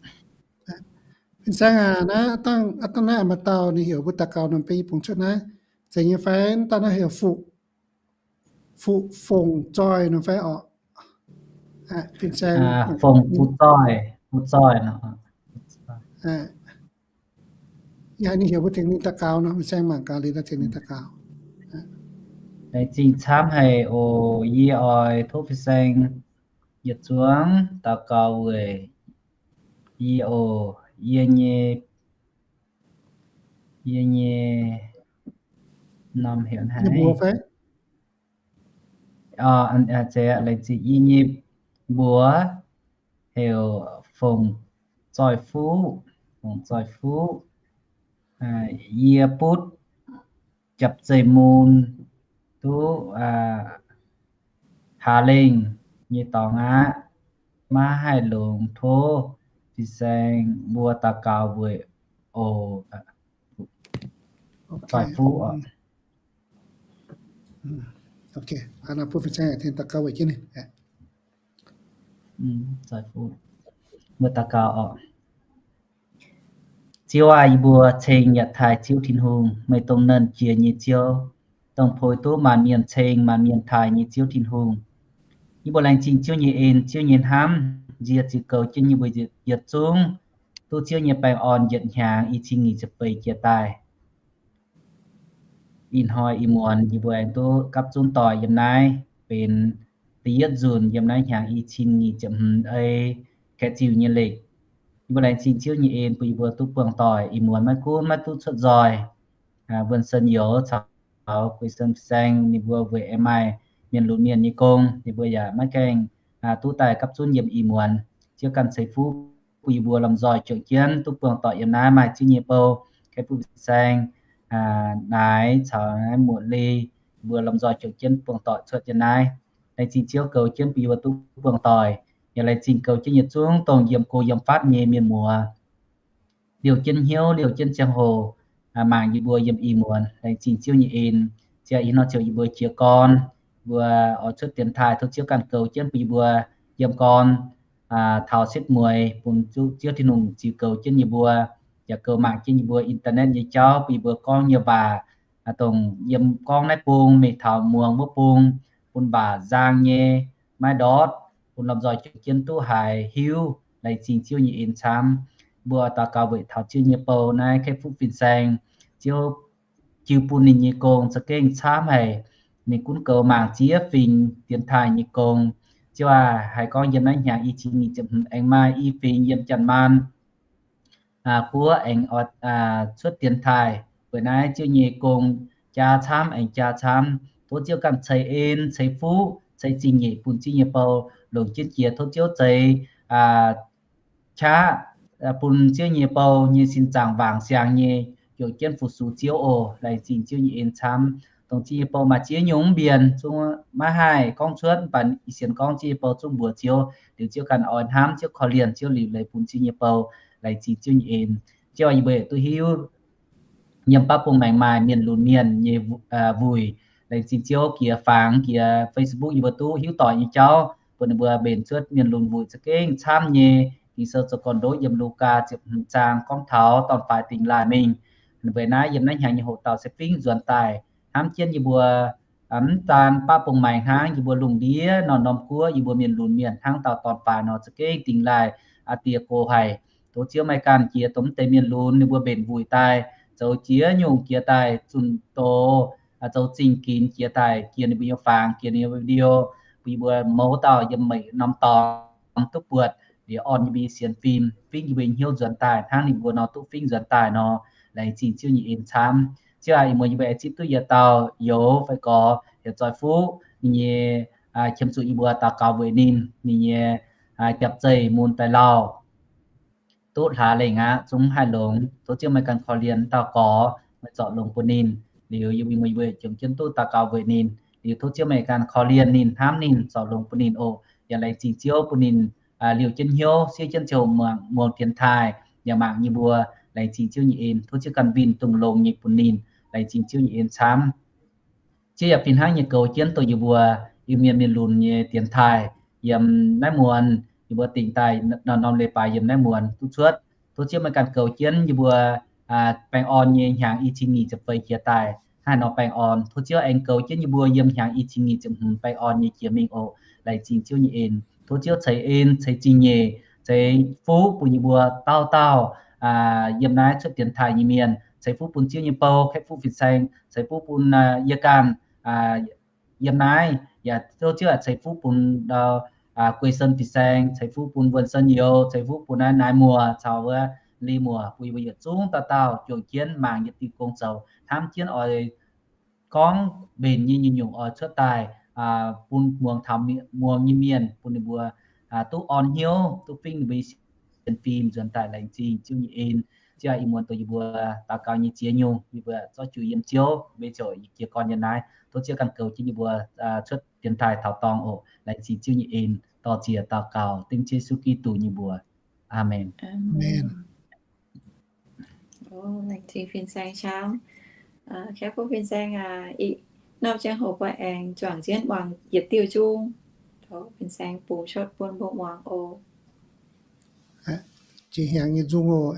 Fin-saeng aac, naaiv dangh, dangh naaiv maaih dauh ninh heuc mbuo daux gaux norm beiv yie bungx cuotv naaiv. Zeiz nyei fai? Dangh naaiv heuc Fuqv, Fuqv Fongc Zoih norm fai orqc? Fin-saeng, Fongc Fuqv Zoih, Fuqv Zoih nor. Yie haiz ninh heuc mbuo tengx ninh daux gaux nor, fin-saeng mangc gaax liuz nor tengx ninh daux gaux. Laengz zingh camv haic oc. Yie oix tov fin-saeng yietc zungv daux gaux weic yie oc. Yie nyei, yie nyei norm heuc haic. Laengz zingh, yie nyei mbuox heuc Fongc Zoih Fuqv, Fongc Zoih Fuqv. Yie butv Japc Zeiv mun duqv Haa Lengh nyei dorngx aqv. Maiv haih longx, tov fin-saeng mbuo daux gaux weic oc. Zoih Fuqv oc. Mbuo daux gaux oc. Ziouv aah, yie mbuo ceng yaac taaih Ziouv Tin-Hungh, meih dongh nernh jiex nyei Ziouv, dongh puix duqv maanc mienh ceng maanc mienh taaih nyei Ziouv Tin-Hungh. Yie mbuo laengz zingh Ziouv nyei en, Ziouv nyei hnamv, nziex ziux goux jienv yie mbuo yietc zungv duqv Ziouv nyei baengh orn yietc hnyangx i cin nyic ziepc feix jiex daaih. Ih hnoi ih muonz yie mbuo aengx duqv gapv zunv doic yiem naaiv benx da'yietv nzunc yiem naaiv hnyangx i cin nyic ziepc hmz ei kaeqv ziuh nyei leic. Yie mbuo laengz zingh Ziouv nyei en bun yie mbuo duqv buangh doic. Ih muonz maiv gunv maiv duqv cuotv nzoih, Wuonh Sen Youz caux Guei Sen Saeng ninh mbuo weic aengx maaih mienh lunx mienh nyei gong, ninh mbuo yaac maiv gaengh duqv daaih gapv zunv yiem ih muonz. Ziouv ganh ceix fuqv bun yie mbuo lomh nzoih juangc jienv duqv buangh doic yiem naaiv maaih Ziouv nyei bou, Kaiv Fuqv Fin-Saeng, Naaiv caux naaiv Muoqv Lei, yie mbuo lomh nzoih juangc jienv buangh doic cuotv yiem naaiv. Laengz zingh Ziouv goux jienv bun yie mbuo duqv buangh doic, yaac laengz zingh goux jienv yietc zungv dongh yiem go yiem fatv nyei mienh muoz, liouh jienv hnyouv, liouh jienv ziangh hoc, mangc yie mbuo yiem ih muonz. Laengz zingh Ziouv nyei en. Ziouc ih hnoi ziouc yie mbuo jiez gorn, mbuo oix cuotv dienx taaih, tov Ziouv ganh goux jienv bun yie mbuo yiem gorn taux setv mueiz, bun Ziouv Tin-Hungh ziux goux jienv yie mbuo, yaac goux mangc jienv yie mbuo internet nyei jauv, bun yie mbuo gorngv nyei waac, dongh yiem gorngv naaiv bung mingh taux muangx wuov bung, bun waac nzang nyei, maiv ndortv, bun lomh nzoih juangc jienv duqv haiz hiuv. Laengz zingh Ziouv nyei en camv. Mbuo daux gaux weic taux Ziouv nyei bou naaiv Kaiv Fuqv Fin-Saeng, Ziouv jiu bun ninh nyei gong za'gengh camv haic. Ninh gunv goux mangc ziex fingx dienx taaih nyei gong. Ziouv aac, haih gorngv yiem naaiv hnyangx i cin nyic ziepc hmz aengx maaih i fingx yiem Janx-Maanc guoqv aengx cuotv dienx taaih. Weic naaiv Ziouv nyei gong jaa camv aengx jaa camv. Tov Ziouv ganh ceix en, ceix fuqv, ceix zingh nyeic bun Ziouv nyei bou longc jienv jiex. Tov Ziouv zeix qaqv bun Ziouv nyei bou nyei sin zaangc wangc siangx nyei, juangc jienv fu-sux Ziouv oc. Laengz zingh Ziouv nyei en camv. Dongh Ziouv nyei bou maaih ziex nyungc mbienc zungv maiv haih gorngv cuotv, mv baac ih sienx gorngv Ziouv nyei bou zungv mbuox Ziouv, liuz Ziouv ganh oix hnamv, Ziouv korv-lienh, Ziouv liuc leiz bun Ziouv nyei bou. Laengz zingh Ziouv nyei en. Ziouv aac, yie mbuo duqv hiuv yiem baav bung maengc maaih mienh lunx mienh nyei wuic. Laengz zingh Ziouv jiex fangx jiex Facebook yie mbuo duqv hiuv doic nyei jauv, bun ninh mbuo mbenc cuotv mienh lunx wuic za'gengh camv nyei. Ging-Sou zoux gorn-ndoqv yiem Lugaa ziepc hmz zaang gorngv taux dorn-faix dingx laaih mingh. Weic naaiv yiem naaiv hnyangx nyei hoc dauh se fingx nzuonx daaih hnamv jienv yie mbuo, mv daan baav bung maengc hnangv, yie mbuo lungh ndiev norm-norm guoqv yie mbuo mienh lunx mienh hnangv dauh dorn-faix nor za'gengh dingx laaih a'diex gox haic. Tov Ziouv meih ganh jiex dongh mv deix mienh lunx ninh mbuo mbenc wuic daaih, zoux jiex nyungc jiex daaih zunh doz zoux zingh ginx jiex daaih, jiex ninh mbuo nyei fangx, jiex ninh mbuo nyei video, bun yie mbuo mouz dauh yiem meic norm dorngx duqv buatc, liuz orn yie mbuo nyei sienx fim, fingv yie mbuo nyei hnyouv nzuonx daaih hnangv ninh mbuo nor duqv fingv nzuonx daaih nor. Laengz zingh Ziouv nyei en camv. Ziouv aac, ih muonz yie mbuo aengx zipv duqv yietc dauh youz fai gorx, heuc Zoih Fuqv, ninh nyei, qiemx zuqc yie mbuo daux gaux weic ninh, ninh nyei jaax-zeih mun daaih lauh duqv hlaax lengh aqv, zungv mv haih longx. Tov Ziouv meih ganh korv-lienh dauh gorx, meih zorc longx bun ninh. Liuz yie mbuo, mbuo jomc jienv duqv daux gaux weic ninh. Liuz tov Ziouv meih ganh korv-lienh ninh, hnamv ninh, zorc longx bun ninh oc. Yaac laengz zingh Ziouv bun ninh liouh jienv hnyouv, siev jienv ziangh hoc muangx dienx taaih, yaac mangc yie mbuo. Laengz zingh Ziouv nyei en. Tov Ziouv ganh winh dongh longx nyei bun ninh. Laengz zingh Ziouv nyei en camv. Ziouv yaac fih hnangv nyei goux jienv dongh yie mbuo Iu-Mienh mienh lunx nyei dienx taaih yiem naaiv muonz, yie mbuo dingc daaih norm-norm leiz-baaix yiem naaiv muonz duqv cuotv. Tov Ziouv meih ganh goux jienv yie mbuo baengh orn nyei hnyangx i cin nyic ziepc feix jiex daaih. Hnangv haaix nor baengh orn? Tov Ziouv aengx goux jienv yie mbuo yiem hnyangx i cin nyic ziepc hmz baengh orn nyei jiex mingh oc. Laengz zingh Ziouv nyei en. Tov Ziouv ceix en, ceix zingh nyeic, ceix fuqv bun yie mbuo dauh dauh yiem naaiv cuotv dienx taaih nyei mienh. Ceix fuqv bun Ziouv nyei bou, kaeqv fuqv fin-saeng. Ceix fuqv bun yie ganh yiem naaiv, yaac tov Ziouv ceix fuqv bun ndau Guei Sen fin-saeng, ceix fuqv bun Wuonh Sen youz, ceix fuqv bun naaiv Naaiv Muoz caux wuov Li Muoz, bun yie mbuo yietc zungv dauh dauh juangc jienv mangc yietc diuh gong zoux, hnamv jienv oix gorngv mbenc nyei nyungc-nyungc oix cuotv daaih bun muangx taux muangx nyei mienh, bun ninh mbuo duqv orn hnyouv, duqv fingv ninh mbuo nyei sienx fim nzuonx daaih. Laengz zingh Ziouv nyei en. Ziouv aac, ih muonz dongh yie mbuo daux gaux nyei ziex nyungc, yie mbuo zorqv jiu yiem Ziouv, mbuo ziouc jiez gorn yiem naaiv. Tov Ziouv ganh goux jienv yie mbuo cuotv dienx taaih taux dorngh oc. Laengz zingh Ziouv nyei en. Dor-ziec daux gaux dengv Yesu Giduc nyei mbuox. Aamen. Laengz zingh fin-saeng camv. Kaeqv fuqv fin-saeng aac, ih norm ziangh hoc mbuo aengx juangc jienv muangx yietc diuh nzung. Tov fin-saeng bungx cuotv bun mbuo muangx oc. Jiex hnyangx nyei nzung oc.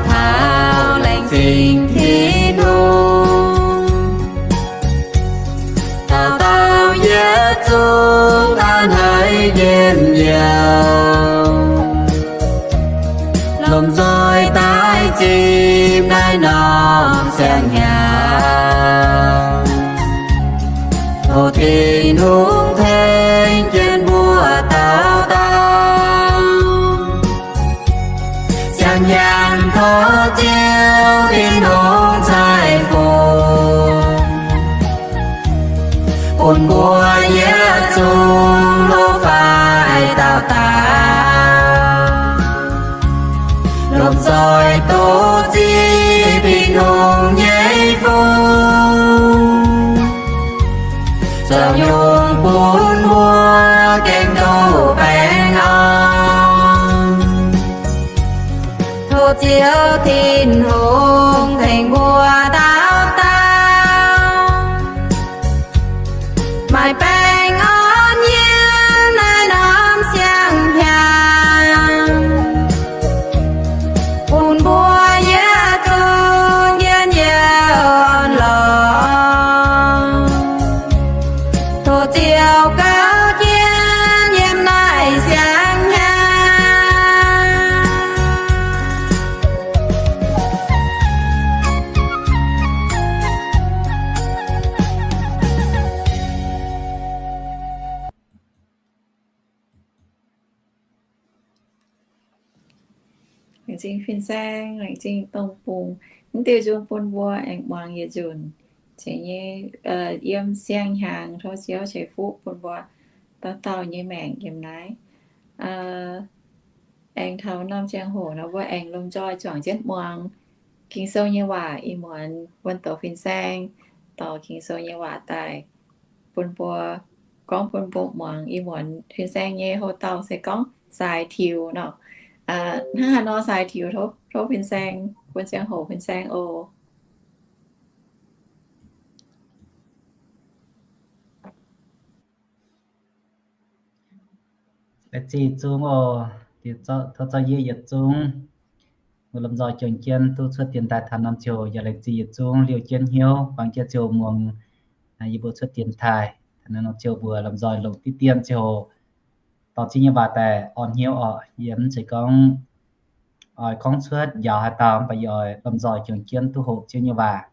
taux laengz zingh Tin-Hungh. Dauh dauh yietc zungv daaih hneiv njien-youh, lomh nzoih daaih zipv naaiv norm siang-hnyangx, tov Tin-Hungh tengx jienv mbuo dauh dauh. Siang-hnyangx tov Ziouv Tin-Hungh ceix fuqv bun mbuo yietc zungv lov faix dauh dauh, lomh nzoih duqv zipv Tin-Hungh nyei fun, zoux nyungc bun mbuo gengh duqv baengh orn. Tov Ziouv Tin-Hungh tengx mbuo dauh dauh maaih baengh orn yiem naaiv norm siang-hnyangx, bun mbuo yietc zungv njien-youh lorz. Tov Ziouv gauh jienv yiem naaiv siang-hnyangx. Laengz zingh fin-saeng, laengz zingh dongh bungx mv diuh nzung bun mbuo aengx muangx yietc nzunc. Cingx nyei yiem siang-hnyangx tov Ziouv ceix fuqv bun mbuo dauh dauh nyei maengc yiem naaiv. Aengx taux norm ziangh hoc nor mbuo aengx lomh nzoih juangc jienv muangx Ging-Sou nyei waac ih muonz wuonh douz fin-saeng dorh Ging-Sou nyei waac daaih bun mbuo, gorngv bun mbuo muangx. Ih muonz fin-saeng nyei hoc-dauh se gorngv Saaix Tiux nor. Hnangv haaix nor Saaix Tiux, tov fin-saeng bun ziangh hoc fin-saeng oc. Laengz zingh yietc zungv oc. Tov zorqv yie yietc zungv mbuo lomh nzoih juangc jienv duqv cuotv dienx taaih taux norm ziouc. Yaac laengz zingh yietc zungv liouh jienv hnyouv fangx jienv ziouc muangx yie mbuo cuotv dienx taaih taux norm ziouc. Mbuo lomh nzoih longc diqv dien ziouc dorh Ziouv nyei waac daaih orn hnyouv oc. Yie mv zeiz gorngv oix gorngv cuotv njaaux haaix dauh, mv baac yie oix lomh nzoih juangc jienv duqv hoqc Ziouv nyei waac.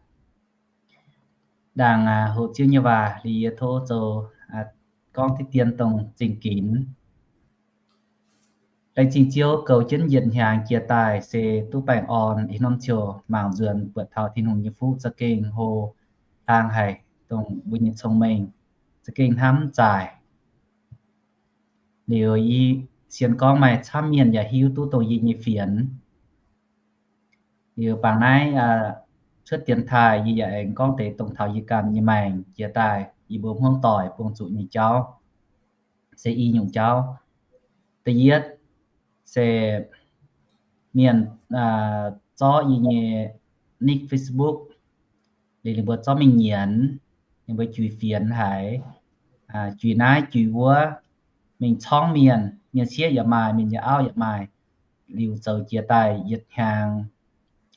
Ndaangc hoqc Ziouv nyei waac liuz yie tov zoux gorngv diqv dien dongh zingh ginx. Laengz zingh Ziouv goux jienv yietc hnyangx jiex daaih se duqv baengh orn. Ih norm ziouc mangc nzuonx buatc taux Tin-Hungh nyei fuqv za'gengh hlo hlang haic, dongh mbuo nyei cong-mengh za'gengh hnamv mv zaaic. Liuz yie sienx gorngv maaih camv mienh yaac hiuv duqv dongh yie nyei fienx. Liuz bangc naaiv cuotv dienx taaih yie yaac aengx gorngv deix dongh taux yie ganh nyei maengc jiex daaih yie mbuo hmuangv doic buangh zuqc nyei jauv se i nyungc jauv. Da'yietv se mienh zorqv yie nyei nick Facebook, liuz ninh mbuo zorqv mingh nyienz, ninh mbuo juix fienx haic, juix naaiv juix wuov, mingh corngv mienh, mienh sieqv yaac maaih, mienh nyei auv yaac maaih. Liuz zoux jiex daaih yietc hnyangx,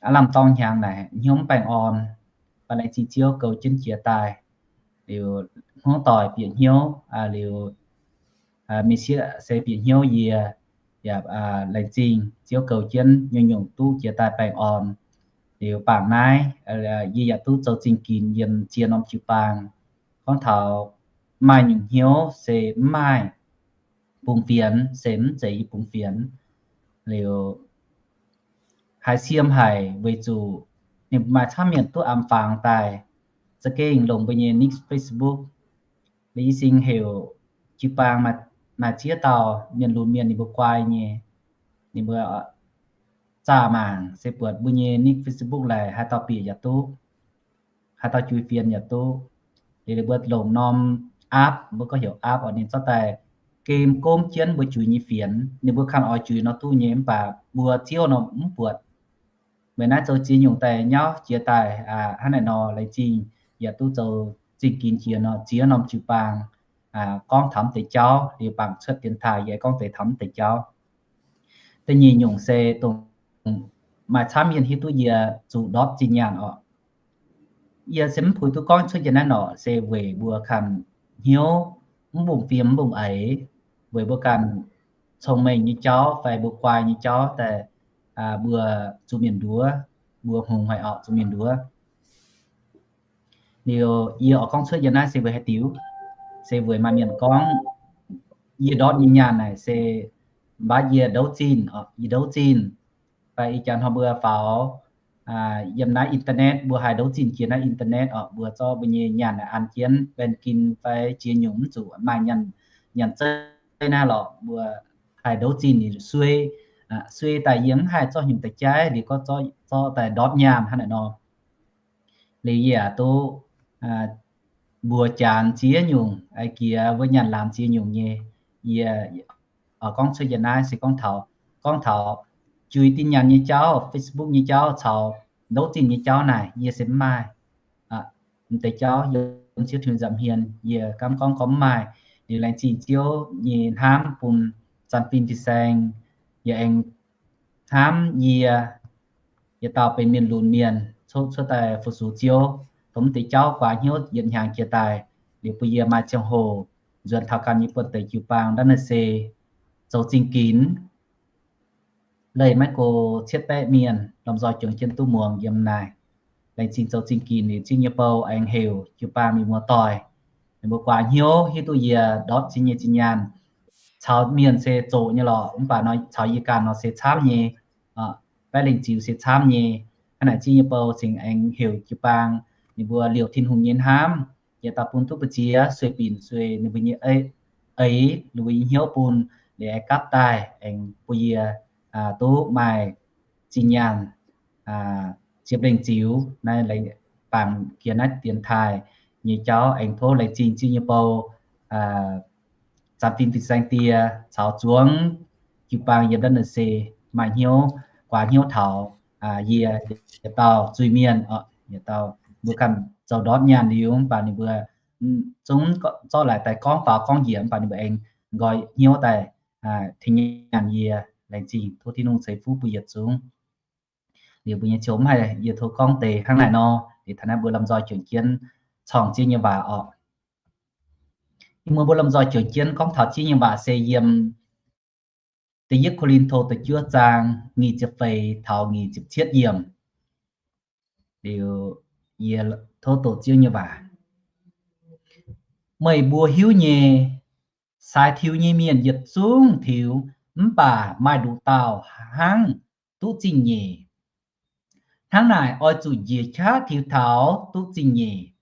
aav lamh dorng hnyangx naaic hnyouv mv baengh orn. Mv baac laengz zingh Ziouv goux jienv jiex daaih, liuz hmuangv doic bieqc hnyouv, liuz mienh sieqv se bieqc hnyouv yie, yaac laengz zingh Ziouv goux jienv nyungc-nyungc duqv jiex daaih baengh orn. Liuz bangc naaiv yie yaac duqv zoux zingh ginx yiem ziex norm jiu-baang. Gorngv taux maaih nyungc hnyouv se mv maaih bungx fienx, se mv zeiz yie bungx fienx. Liuz haiz siem haic weic zuqc ninh maaih camv mienh duqv anfangx daaih, za'gengh longc mbuo nyei nick Facebook. Liuz yie singx heuc jiu-baang maaih ziex dauh mienh lunx mienh ninh mbuo guai nyei, ninh mbuo zaah mangc se buatc mbuo nyei nick Facebook laaix haaix dauh bieqc yaac duqv, haaix dauh juix fienx yaac duqv. Liuz ninh mbuo longc norm app, mbuo gorngv heuc app oc, ninh zorqv daaih game gomv jienv mbuo juix nyei fienx. Ninh mbuo kangh oix juix nor duqv nyei, mv baac mbuo ziouv nor mv buatc. Weic naaiv zoux ziex nyungc daaih nyauv jiex daaih hnangv naaic nor, laengz zingh yaac duqv zoux zingh ginx jiex nor ziex norm jiu-baang gorngv taux mv deix jauv. Liuz bangc cuotv dienx taaih yie gorngv deix taux mv deix jauv. Da'nyeic nyungc se dongh maaih camv mienh hiuv duqv yie zuqc ndortv zinh nyaanh orqc. Yie se mv puix duqv gorngv cuotv yie naaiv norqc se weic mbuo ganh hnyouv mv mbungv fiem mv mbungv eix, weic mbuo ganh cong-mengh nyei jauv fai mbuo guai nyei jauv daaih, mbuo zuqc mienh nduov, mbuo hngongx haic orqc, zuqc mienh nduov. Liuz yie oix gorngv cuotv yie naaiv se weic haaix diuc? Se weic maaih mienh gorngv yie ndortv nyei nyaanh naaic se mbaatv yie ndouv zinh, yie ndouv zinh. Fai ih jaax hnoi mbuo faaux yiem naaiv internet, mbuo haih ndouv zinh jiex naaiv internet orqc, mbuo zorqv mbuo nyei nyaanh naaic an jienv banking fai jiex nyungc mv zuqc maaih nyaanh, nyaanh zeiv naaiv lorqc, mbuo haih ndouv zinh suei, suei daaih yie mv haih zorqv nyungc deix jaiv liuz gorngv zorqv daaih ndortv nyaanh hnangv naaic nor. Liuz yie yaac duqv mbuox janx ziex nyungc, jiex wuov nyaanh laamz ziex nyungc nyei. Yie gorngv cuotv yie naaiv se gorngv taux, gorngv taux juix tin nyaanh nyei jauv, Facebook nyei jauv caux ndouv zinh nyei jauv naaic yie se mv maaih. M'deix jauv yiem Ziouv Tin-Hungh nza'hmien yie gaamv gorngv gorngv mv maaih. Liuz laengz zingh Ziouv nyei hnamv bun zanc fim fin-saeng, yaac aengx hnamv yie, yietc dauh benx mienh lunx mienh, cuotv daaih fu-sux Ziouv, tov m'deix jauv guaax hnyouv yietc hnyangx jiex daaih, liuz bun yie maaih ziangh hoc nzuonx taux ganh nyei buonv-deic jiu-baang ndaav naaiv se zoux zingh ginx. Leih maiv go cietv baeqv mienh lomh nzoih juangc jienv duqv muangx yiem naaic. Laengz zingh zoux zingh ginx liuz Ziouv nyei bou aengx heuc jiu-baang mienh muoz-doic, ninh mbuo guaax hnyouv hiuv duqv yie ndortv zinh nyei zinh nyaanh caux mienh se zoqc nyei lorqc, mv baac nor caux yie ganh nor se camv nyei. Baeqv lengh ziux se camv nyei. Hnangv naaic Ziouv nyei bou cingx aengx heuc jiu-baang ninh mbuo liouc Tin-Hungh nyei hnamv, yietc dauh bun duqv mbu'ziex sueih binc sueih ninh mbuo nyei eix, ninh mbuo nyei hnyouv bun, liuz aengx gapv daaih aengx bun yie duqv maaih zinh nyaanh ziepc lengh ziux naaiv bangc jiex naaiv dienx taaih nyei jauv. Aengx tov laengz zingh Ziouv nyei bou, zanc fim fin-saeng die caux zuangx jiu-baang yiem ndaav naaiv se maaih hnyouv, guaax hnyouv taux yie, yietc dauh zuiz-mienh, yietc dauh mbuo ganh zoux ndortv nyaanh liuz, mv baac ninh mbuo zungv zorqv laaix daaih gorngv faaux gorngv njiec, mv baac ninh mbuo aengx nqoi hnyouv daaih tengx nyaanh yie. Laengz zingh, tov Tin-Hungh ceix fuqv bun yietc zungv. Liuz mbuo nyei ziouc mv haih, yie tov gorngv deix hnangv naaic nor, liuz taux naaiv mbuo lomh nzoih juangc jienv corng Ziouv nyei waac orqc. Ih muonz mbuo lomh nzoih juangc jienv gorngv taux Ziouv nyei waac se yiem Da'yietv Ko^lin^to da'juov zaang nyic ziepc feix taux nyic ziepc cietv yiemc. Liuz yie tov doqc Ziouv nyei waac. Meih mbuo hiuv nyei, saaix tiux nyei mienh yietc zungv tiux, mv baac maaih nduqc dauh hnangv duqv zingh nyeic. Hnangv naaic oix zuqc njiec qaqv tiux taux duqv zingh nyeic.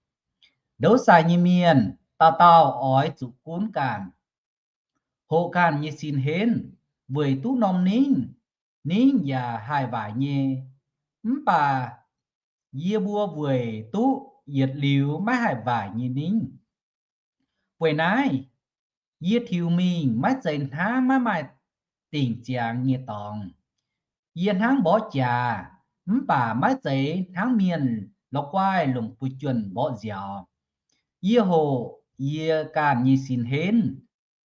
Ndouv sai nyei mienh dauh dauh oix zuqc gunv ganh, hoqc ganh nyei sin henv, weic duqv norm ningv, ningv yaac haih waaic nyei. Mv baac yie mbuo weic duqv yietc liuz maiv haih waaic nyei ningv. Weic naaiv, yie tiux mingh maiv zeiz hnangv maiv maaih dingc ziangx nyei dorngx. Yie hnangv mborqv jaax, mv baac maiv zeiz hnangv mienh la'guaih longc fu'juonh mborqv nziaaux. Yie hoqc yie ganh nyei sin henv,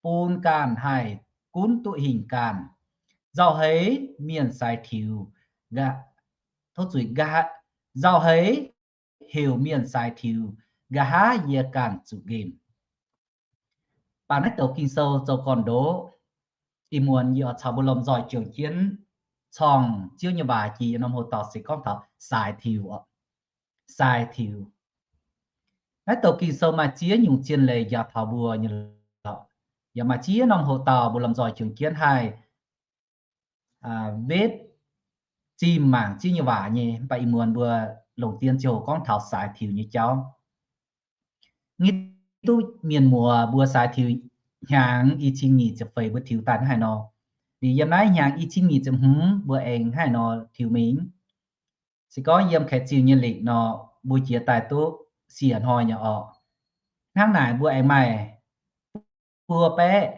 bun ganh haih gunv duqv hingh ganh. Nzauh heix mienh saaix tiux, tov zuiz, nzauh heix heuc mienh saaix tiux, nqa'haav yie ganh zuqc nqemh. Baac naaiv douc Ging-Sou zoux gorn-ndoqv, ih muonz yie oix caux mbuo lomh nzoih juangc jienv corng Ziouv nyei waac jiex yiem norm hoc dauh se gorngv taux saaix tiux oc. Saaix tiux. Naaiv douc Ging-Sou maaih ziex nyungc zien leiz njaaux taux mbuo nyei lorqc. Yaac maaih ziex norm hoc dauh mbuo lomh nzoih juangc jienv haih wetv zimh mangc Ziouv nyei waac nyei. Mv baac ih muonz mbuo longc dien ziouc gorngv taux saaix tiux nyei jauv. Ngiv duqv mienh muoz mbuo saaix tiux hnyangx i cin nyic ziepc feix mbuo tiux daaih hnangv haaix nor. Liuz yiem naaiv hnyangx i cin nyic ziepc hmz mbuo aengx hnangv haaix nor tiux mingh. Se gorngv yiem Kaeqv-Ziuh nyei lingc nor, mbuo jiex daaih duqv siec hnoi nyei orqc. Hnangv naaic mbuo aengx maaih buo baeqv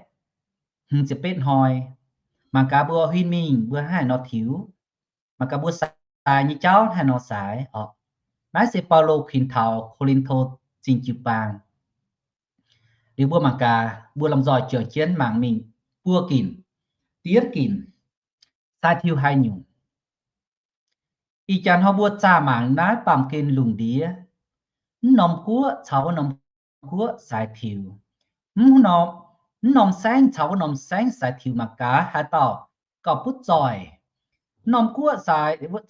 hmz ziepc betv hnoi. Mangc gaax mbuo huin mingh mbuo hnangv haaix nor tiux, mangc gaax mbuo saaix nyei jauv hnangv haaix nor saaix orqc. Naaiv se Baulo kuinx taux Ko^lin^to Zingh Jiu-Baang. Liuz mbuo mangc gaax, mbuo lomh nzoih juangc jienv mangc mingh buo ginc. Diev ginc, saaix tiux haaix nyungc? Ih jaax hnoi mbuo zaah mangc naaiv baamh gen lungh ndiev, mv norm guoqv caux wuov norm guoqv sai tiux, mv norm saengv caux wuov norm saengv sai tiux mangc gaax haaix dauh gauh butv zoih. Mv norm guoqv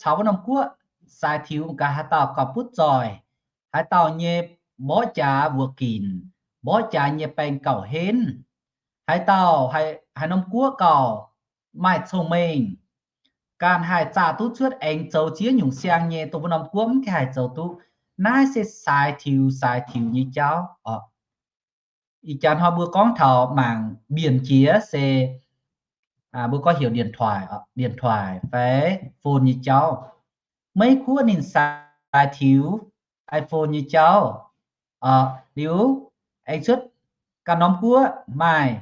caux wuov norm guoqv sai tiux mangc gaax haaix dauh gauh butv zoih, haaix dauh nyei mborqv jaax wuoqc ginc, mborqv jaax nyei baeng gauh henv, haaix dauh, haaix norm guoqv gauh maaih cong-mengh, ganh haih zaah duqv cuotv aengx zoux ziex nyungc siang nyei, dongh mbuo norm guoqv mv haih zoux duqv. Naaiv se sai tiux sai tiux nyei jauv oc. Ih jaax hnoi mbuo gorngv taux mangc mbienc jiex se mbuo gorngv heuc điện thoại, điện thoại fai phone nyei jauv. Maiv kuv ninh sai tiux iPhone nyei jauv. Liuz aengx cuotv ganh norm guoqv maaih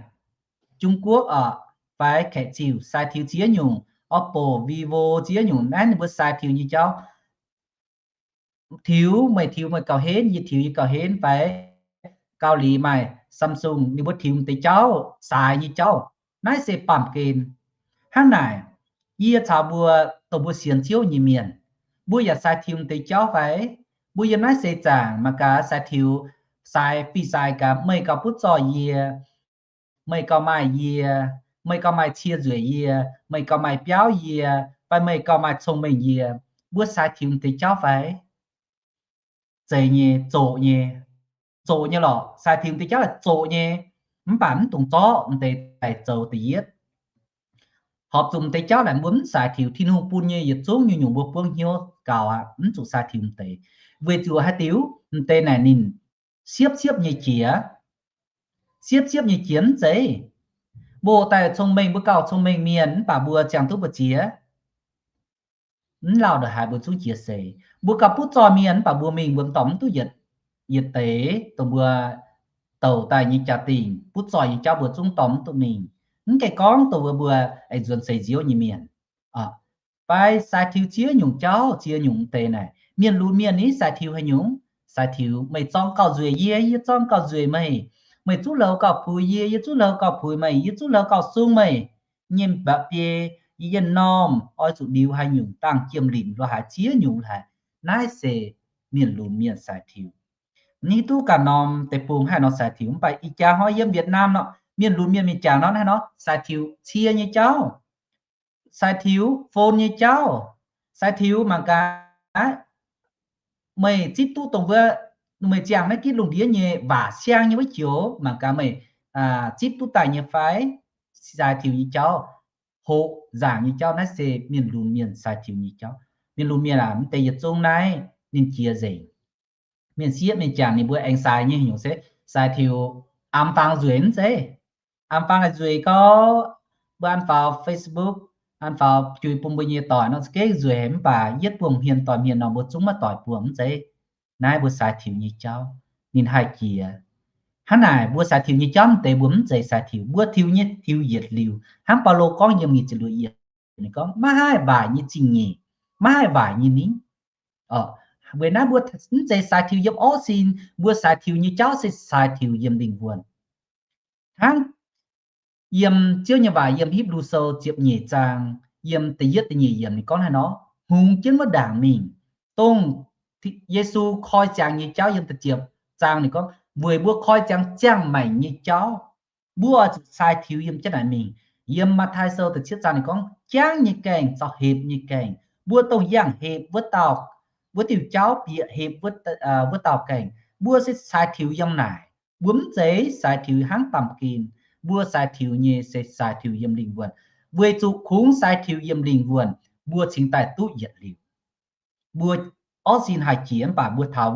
Trung Quốc oc, fai kaeqv ziuc sai tiux ziex nyungc, Oppo, Vivo ziex nyungc, naaiv ninh mbuo sai tiux nyei jauv. Tiux meih tiux meih gauh henv, yie tiux yie gauh henv, fai Gauh Liz maaih Samsung, ninh mbuo tiux m'deix jauv, sai nyei jauv. Naaiv se baamh gen. Hnangv naaic, yie caux mbuo dongh mbuo sienx Ziouv nyei mienh, mbuo yaac sai tiux m'deix jauv fai? Mbuo yiem naaiv seix zaangc mangc gaax sai tiux, sai fih sai gaax, meih gauh butv zoih yie, meih gauh maaih yie, meih gauh maaih cie nzueic yie, meih gauh maaih biauv yie, fai meih gauh maaih cong-mengh yie, mbuo sai tiux m'deix jauv fai? Zeiz nyei, zoqc nyei. Zoqc nyei lorqc, sai tiux m'deix jauv zoqc nyei. Mv baac mv dungx zorqv m'deix daaih zoux da'yietv. Horpc zuqc m'deix jauv laaic mbuo mv sai tiux, Tin-Hungh bun nyei yietc zungv nyungc-nyungc mbuo buangv hnyouv gaux aqv, mv zuqc sai tiux m'deix. Weic zuqc haaix diuc? M'deix naaic ninh siepv-siepv nyei jiex. Siepv-siepv nyei jiex mv zeiz mbuo daaih cong-mengh, mbuo gauh cong-mengh mienh mv baac mbuo ziangh duqv mbu'ziex, mv lauh ndongc haaix mbuo zungv jiex seix. Mbuo gauh butv zoih mienh mv baac mbuo mingh mbuo dorh mv duqv yietc, yietc deix dongh mbuo douc daaih nyei jaa-dingh, butv zoih nyei jauv mbuo zungv dorh mv duqv mingh. Mv gaengh gorngv dongh mbuo, mbuo aengx nzuonx seix nziouv nyei mienh. Fai sai tiux ziex nyungc jauv, ziex nyungc m'deix naaic. Mienh lunx mienh ni sai tiux haaix nyungc? Sai tiux meih zorng gauh nzueic yie, yie zorng gauh nzueic meih. Meih zuqv louz gauh puix yie, yie zuqv louz gauh puix meih, yie zuqv louz gauh sung meih. Nyei mba'biei, yie yienh normh oix zuqc liuz haaix nyungc dangh jiem linc lo haaix ziex nyungc lo haaix. Naaiv se mienh lunx mienh sai tiux. Mv hiuv duqv ganh norm deic-bung haaix nor sai tiux, mv baac ih jaax hnoi yiem Việt Nam nor, mienh lunx mienh mingh jangx nor, naaiv nor sai tiux cie nyei jauv, sai tiux phone nyei jauv, sai tiux mangc gaax meih zipv duqv dongh wuov, meih ziangh naaiv gitv lungh ndiev nyei waac siang nyei wuov joux mangc gaax meih zipv duqv daaih nyei fai? Sai tiux nyei jauv, hoqc nzaangc nyei jauv, naaiv se mienh lunx mienh sai tiux nyei jauv. Mienh lunx mienh aac, mv deix yietc zungv naaiv ninh jiex nzengc. Mienh sieqv mienh jangc ninh mbuo aengx sai nyei haaix nyungc se sai tiux am fangx nzueic mv zeiz. Am fangx naaic nzueic gau, mbuo an faaux Facebook, an faaux juix bun mbuo nyei doic nor za'gengh nzueic haic, mv baac yietv buangh hmien doic hmien nor mbuo zungv maiv doic buangh mv zeiz. Naaiv mbuo sai tiux nyei jauv, ninh haih jiex. Hnangv naaic mbuo sai tiux nyei jauv mv deix mbuo mv zeiz sai tiux, mbuo tiux nyei tiux yietc liuz. Hnangv Baulo gorngv yiem nyic ziepc luoqc yiemc, ninh gorngv maiv haih waaic nyei zingh nyeic, maiv haih waaic nyei ningv. Weic naaiv mbuo mv zeiz sai tiux yiem orv sin, mbuo sai tiux nyei jauv se sai tiux yiem lingh wuonh. Hnangv yiem Ziouv nyei waac yiem Hipv^lu Sou ziepc nyeic zaang, yiem da'yietv da'nyeic yiemc ninh gorngv haaix nor, hngongx jienv wuov ndaangc mingh, dongh Yesu koi ziangx nyei jauv yiem da'ziepc zaang ninh gorngv, weic mbuo koi ziangx ziangh maengc nyei jauv, mbuo oix zuqc sai tiux yiem jienv naaic mingh. Yiem Matv^tai Sou da'cietv zaang ninh gorngv, jangv nyei gaengh caux hepc nyei gaengh. Mbuo dongh yangh hepc wuov dauh, wuov diuh jauv bieqc hepc wuov dauh gaengh. Mbuo se sai tiux yiem naaic. Mbuo mv zeiz sai tiux hnangv baamh gen. Mbuo sai tiux nyei se sai tiux yiem lingh wuonh, weic zuqc kungx sai tiux yiem lingh wuonh, mbuo cingx daaih duqv yietc liuz. Mbuo orv sin haih jiex mv baac mbuo taux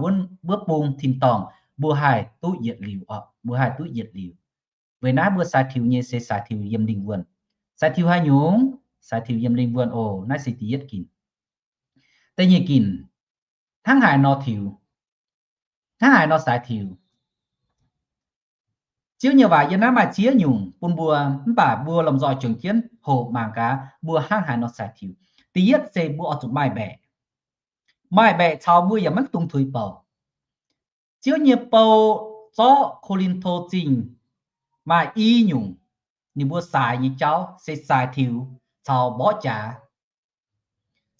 wuov bung tin-dorngh, mbuo haih duqv yietc liuz oc, mbuo haih duqv yietc liuz. Weic naaiv mbuo sai tiux nyei se sai tiux yiem lingh wuonh. Sai tiux haaix nyungc? Sai tiux yiem lingh wuonh oc. Naaiv se da'yietv ginc. Da'nyeic ginc, hnangv haaix nor tiux? Hnangv haaix nor sai tiux? Ziouv nyei waac yiem naaiv maaih ziex nyungc bun mbuo, mv baac mbuo lomh nzoih juangc jienv hoqc mangc gaax mbuo hnangv haaix nor sai tiux. Da'yietv se mbuo oix zuqc maaih mbaeqc. Maaih mbaeqc caux mbuo yaac maiv dungx tuix bouc. Ziouv nyei bou zorqv Ko^lin^to Zingh maaih i nyungc ninh mbuo sai nyei jauv se sai tiux caux mborqv jaax.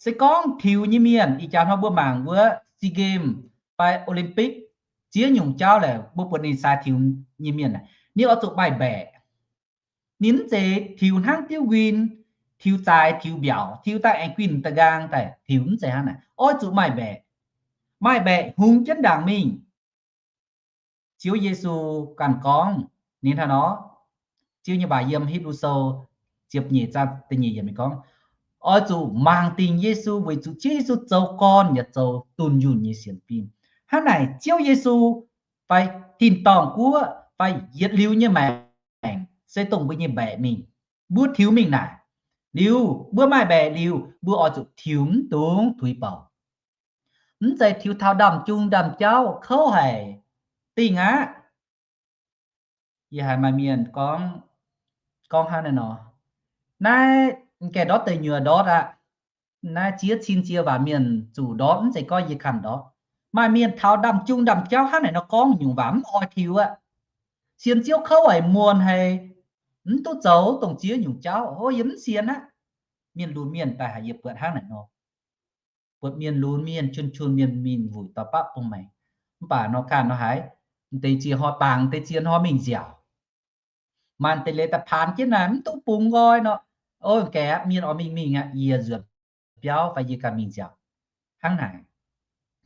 Se gorngv tiux nyei mienh, ih jaax hnoi mbuo mangc wuov SEA Games fai Olympic ziex nyungc jauv laaix, mbuo buatc ninh sai tiux nyei mienh, ninh oix zuqc maaih mbaeqc. Ninh mv zeiz tiux hnangv diuv nquin, tiux zaaix, tiux mbiaauc, tiux daaih aengx guinh da'nqaang daaih tiux, mv zeiz hnangv naaic. Oix zuqc maaih mbaeqc. Maaih mbaeqc hungx jienv ndaangc mingh. Ziouv Yesu ganh gorngv, ninh hnangv nor, Ziouv nyei waac yiem Hipv^lu Sou ziepc nyeic zaang da'nyeic yiemc gorngv, oix zuqc mangc dingc Yesu weic zuqc Ziouv Yesu zoux gorn yaac zoux dunh yunh nyei sienx fim. Hnangv naaic Ziouv Yesu fai tin-dorngh guoqv fai yietc liuz nyei maengc se dongh mbuo nyei mbaeqc mingh. Mbuo tiux mingh naaic liuz, mbuo maaih mbaeqc liuz, mbuo oix zuqc tiux mv dungx tuix bouc. Mv zeiz tiux taux ndaamv-jung ndaamv-jauv kouv haic, dingh aqv. Yie haiz maaih mienh gorngv, gorngv hnangv naaiv nor, naaiv gaengh ndortv deic nyuoqc ndortv aqv. Naaiv ziex cin ziex waac mienh zuqc ndortv, mv zeiz gorngv yie kanh ndortv. Maaih mienh taux ndaamv-jung ndaamv-jauv hnangv naaic nor gorngv nyungc waac mv oix tiux aqv. Sienx Ziouv kouv haic, muonc haic, mv duqv zoux dongh ziex nyungc jauv. O, yie mv sienx aqv. Mienh lunx mienh daaih haic, yie buatc hnangv naaic nor. Buatc mienh lunx mienh, jun-jun mienh mingh wuic dauh baqv bung maengx. Mv baac nor ganh nor haiz, deix ziex hnoi bangc, deix ziex hnoi mingh nziaauc. Maaih deix leiz daaih paanx jienv naaic mv duqv bungx nqoi nor. O, gaeqv aqv, mienh oix mingh mingh aqv, yie nzuonx biauv fai yie ganh mingh nziaauc. Hnangv naaic,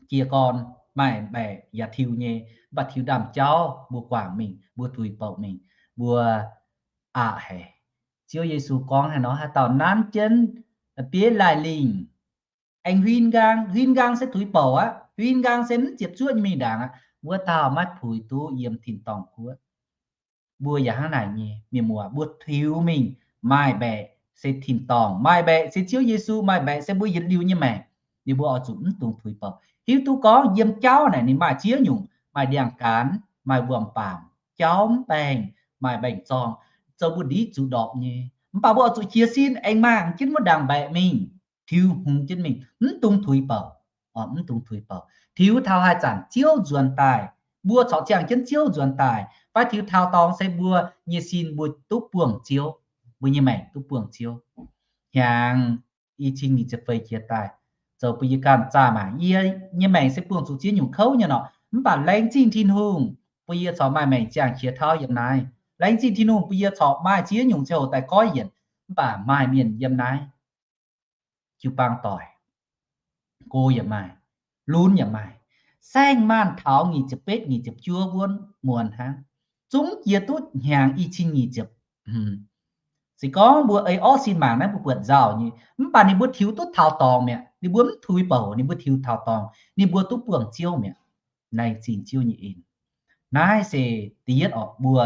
jiez gorn maaih mbaeqc yaac tiux nyei, mv baac tiux ndaamv-jauv mbuo guangc mingh, mbuo tuix bouc mingh, mbuo aqc haic. Ziouv Yesu gorngv haaix nor, haaix dauh nanv jienv bieiv laih lingh aengx huin nqaang, huin nqaang se tuix bouc aqv, huin nqaang se mv ziepc zuoqv nyei mingh ndaangc aqv, wuov dauh maiv puix duqv yiem tin-dorngh guoqv. Mbuo yaac hnangv naaic nyei, mienh muoz, mbuo tiux mingh, maaih mbaeqc se tin-dorngh, maaih mbaeqc se Ziouv Yesu, maaih mbaeqc se mbuo yietc liuz nyei maengc. Ninh mbuo oix zuqc mv dungx tuix bouc, hiuv duqv gorngv yiem jauv naaic ninh maaih ziex nyungc, maaih ndiangx-gaanx, maaih wuom-baamc, jauv mv baengh, maaih mbaengx-zorng, zoux mbuo ndiqv zuqc ndorpc nyei. Mv baac mbuo oix zuqc jiez sin aengx mangc jienv wuov ndaangc mbaeqc mingh, tiux hungx jienv mingh, mv dungx tuix bouc. Mv dungx tuix bouc. Tiux taux haaix zanc Ziouv nzuonx daaih, mbuo corc ziangh jienv Ziouv nzuonx daaih, fai tiux taux dorngx se mbuo nyei sin mbuo duqv buangh Ziouv, mbuo nyei maengc duqv buangh Ziouv. Hnyangx i cin nyic ziepc feix jiex daaih, zoux bun yie ganh zaah mangc, yie nyei maengc se buangh zuqc ziex nyungc kouv nyei nor, mv baac laengz zingh Tin-Hungh bun yie corc maaih maengc ziangh qiex tauv yiem naaiv. Laengz zingh Tin-Hungh bun yie corc maaih ziex nyungc ziangh hoc daaih goiv yienc, mv baac maaih mienh yiem naaiv jiu-baang doic, go yaac maaih, lunx yaac maaih. Saeng-maanh taux nyic ziepc betv nyic ziepc juov wuonv muonz hnangv, zungv jiex duqv hnyangx i cin nyic ziepc. Se gorngv mbuo ei orqv sin mangc naaiv mbuo buatc nzauh nyei, mv baac ninh mbuo tiux duqv taux dorngx mi'aqv. Ninh mbuo mv tuix bouc, ninh mbuo tiux taux dorngx, ninh mbuo duqv buangh Ziouv mi'aqv. Laengz zingh Ziouv nyei en. Naaiv se da'yietv orqc, mbuo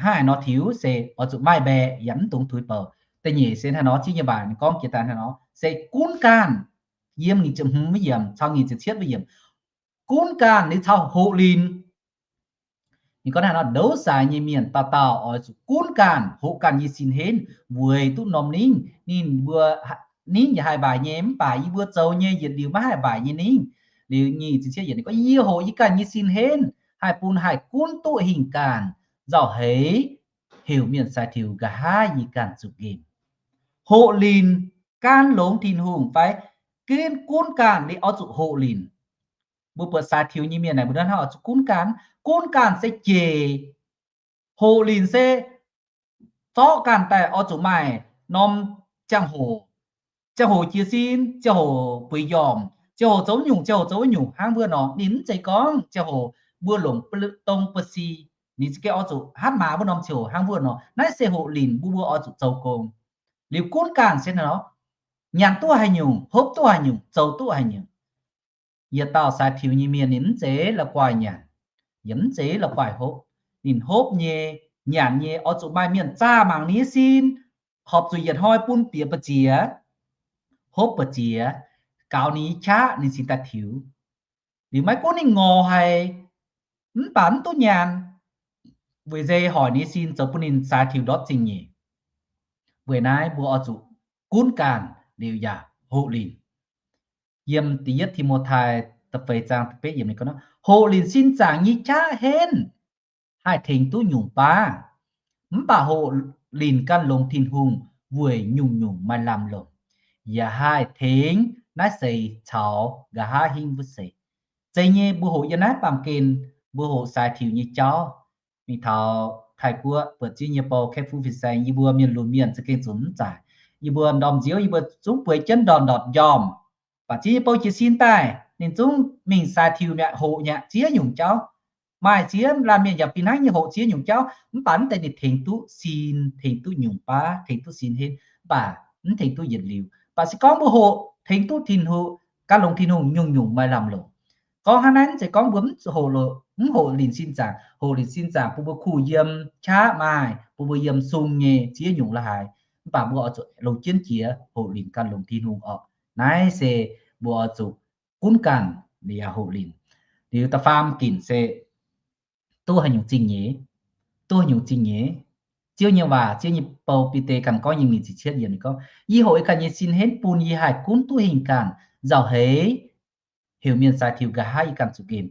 hnangv haaix nor tiux se oix zuqc maaih mbaeqc yaac mv dungx tuix bouc. Da'nyeic se hnangv nor, Ziouv nyei waac gorngv jiex daaih hnangv nor, se gunv gaanh. Yiem nyic ziepc hmz wuov yiemc caux nyic ziepc cietv wuov yiemc, gunv gaanh liuz caux hoqc linc. Ninh gorngv hnangv nor, ndouv sai nyei mienh dauh dauh oix zuqc gunv gaanh, hoqc gaanh nyei sin henv, weic duqv norm ningv. Ninh mbuo, ningv yaac haih waaic nyei, mv baac yie mbuo zoux nyei yietc liuz maiv haih waaic nyei ningv. Liuz nyic ziepc cietv yiemc ninh gorngv, yie hoqc yie ganh nyei sin henv, haih bun haih gunv duqv hingh gaanh, nzauh heix heuc mienh sai tiux nqa'haav yie ganh zuqc nqemh. Hoqc linc, gaanv longx Tin-Hungh fai gunv, gunv gaanh liuz oix zuqc hoqc linc. Mbuo buatc sai tiux nyei mienh naaic mbuo hnangv oix zuqc gunv gaanh. Gunv gaanh se jeic, hoqc linc se zorqv gaanh daaih oix zuqc maaih norm ziangh hoc, ziangh hoc jiez sin, ziangh hoc bueix njormh, ziangh hoc zoux nyungc, ziangh hoc zoux wuov nyungc hnangv wuov nor. Ninh mv zeiz gorngv ziangh hoc mbuo longc dong ba'si, ninh za'gengh oix zuqc hatv maaz wuov norm ziangh hoc hnangv wuov nor. Naaiv se hoqc linc mbuo, mbuo oix zuqc zoux gong. Liuz gunv gaanh se nor, nyanc duqv haaix nyungc, hopv duqv haaix nyungc, zoux duqv haaix nyungc. Yietc dauh sai tiux nyei mienh ninh mv zeiz la'guaih nyanc, yaac mv zeiz la'guaih hopv. Ninh hopv nyei, nyanc nyei oix zuqc maaih mienh zaah mangc ninh nyei sin, horpc zuqc yietc hnoi bun bieqc mbu'ziex, hopv mbu'ziex, gaux ninh nyei qaqv ninh cingx daaih tiux. Liuz maiv gunv ninh ngorc haic, mv baac mv duqv nyanc, weic nzei hoic ninh nyei sin zoux bun ninh sai tiux ndortv zingh nyeic. Weic naaiv mbuo oix zuqc gunv gaanh liuz yaac hoqc linc. Yiem da'yietv Ti^mo^tai da'feix zaang da'betv yiemc ninh gorngv, hoqc linc sin zaangc nyei qaqv henv haih tengx duqv nyungc baav, mv baac hoqc linc gan longx Tin-Hungh weic nyungc-nyungc maaih lamh longc. yaac haih tengx naaiv seix caux nqa'haav hingv wuov seix. Zeiz nyei, mbuo hoqc yiem naaiv baamh gen, mbuo hoqc sai tiux nyei jauv. Mingh taux Taiv-Guoqv buatc ziex nyei bou kaeqv fuqv fin-saeng, yie mbuo mienh lunx mienh za'gengh zunc mv zaaic. Yie mbuo ndorm nziouv yie mbuo zungv bueix jienv ndortv ndortv njormh. Baac ziex nyei bou jiez sin daaih, ninh zungv mingh sai tiux mi'aqv, hoqc nyei ziex nyungc jauv. Maaih ziex laanh mienh yaac fih hnangv nyei hoqc ziex nyungc jauv, mv baac mv deix ninh tengx duqv sin, tengx duqv nyungc baav, tengx duqv sin henv, mv baac mv tengx duqv yietc liuz. Baac se gorngv mbuo hoqc tengx duqv Tin-Hungh, gan longx Tin-Hungh nyungc-nyungc maaih lamh longc. Gorngv hnangv naaiv, mv zeiz gorngv mbuo mv hoqc, mv hoqc linc sin zaangc. Hoqc linc sin zaangc bun mbuo kuh yiem, qaqv maaih, bun mbuo yiem sung nyei ziex nyungc la'haaix. Mv baac mbuo oix zuqc longc jienv jiex hoqc linc gan longx Tin-Hungh orqc. Naaiv se mbuo oix zuqc gunv ganh yaac hoqc linc. Liuz da'faam ginc se duqv haaix nyungc zingh nyeiz, duqv haaix nyungc zingh nyeiz. Ziouv nyei waac, Ziouv nyei bou Bide ganh gorngv yiem nyic ziepc cietv yiemc ninh gorngv, yie hoqc yie ganh nyei sin henv bun yie haih gunv duqv hingh ganh nzauh heix, heuc mienh sai tiux nqa'haav yie ganh zuqc nqemh.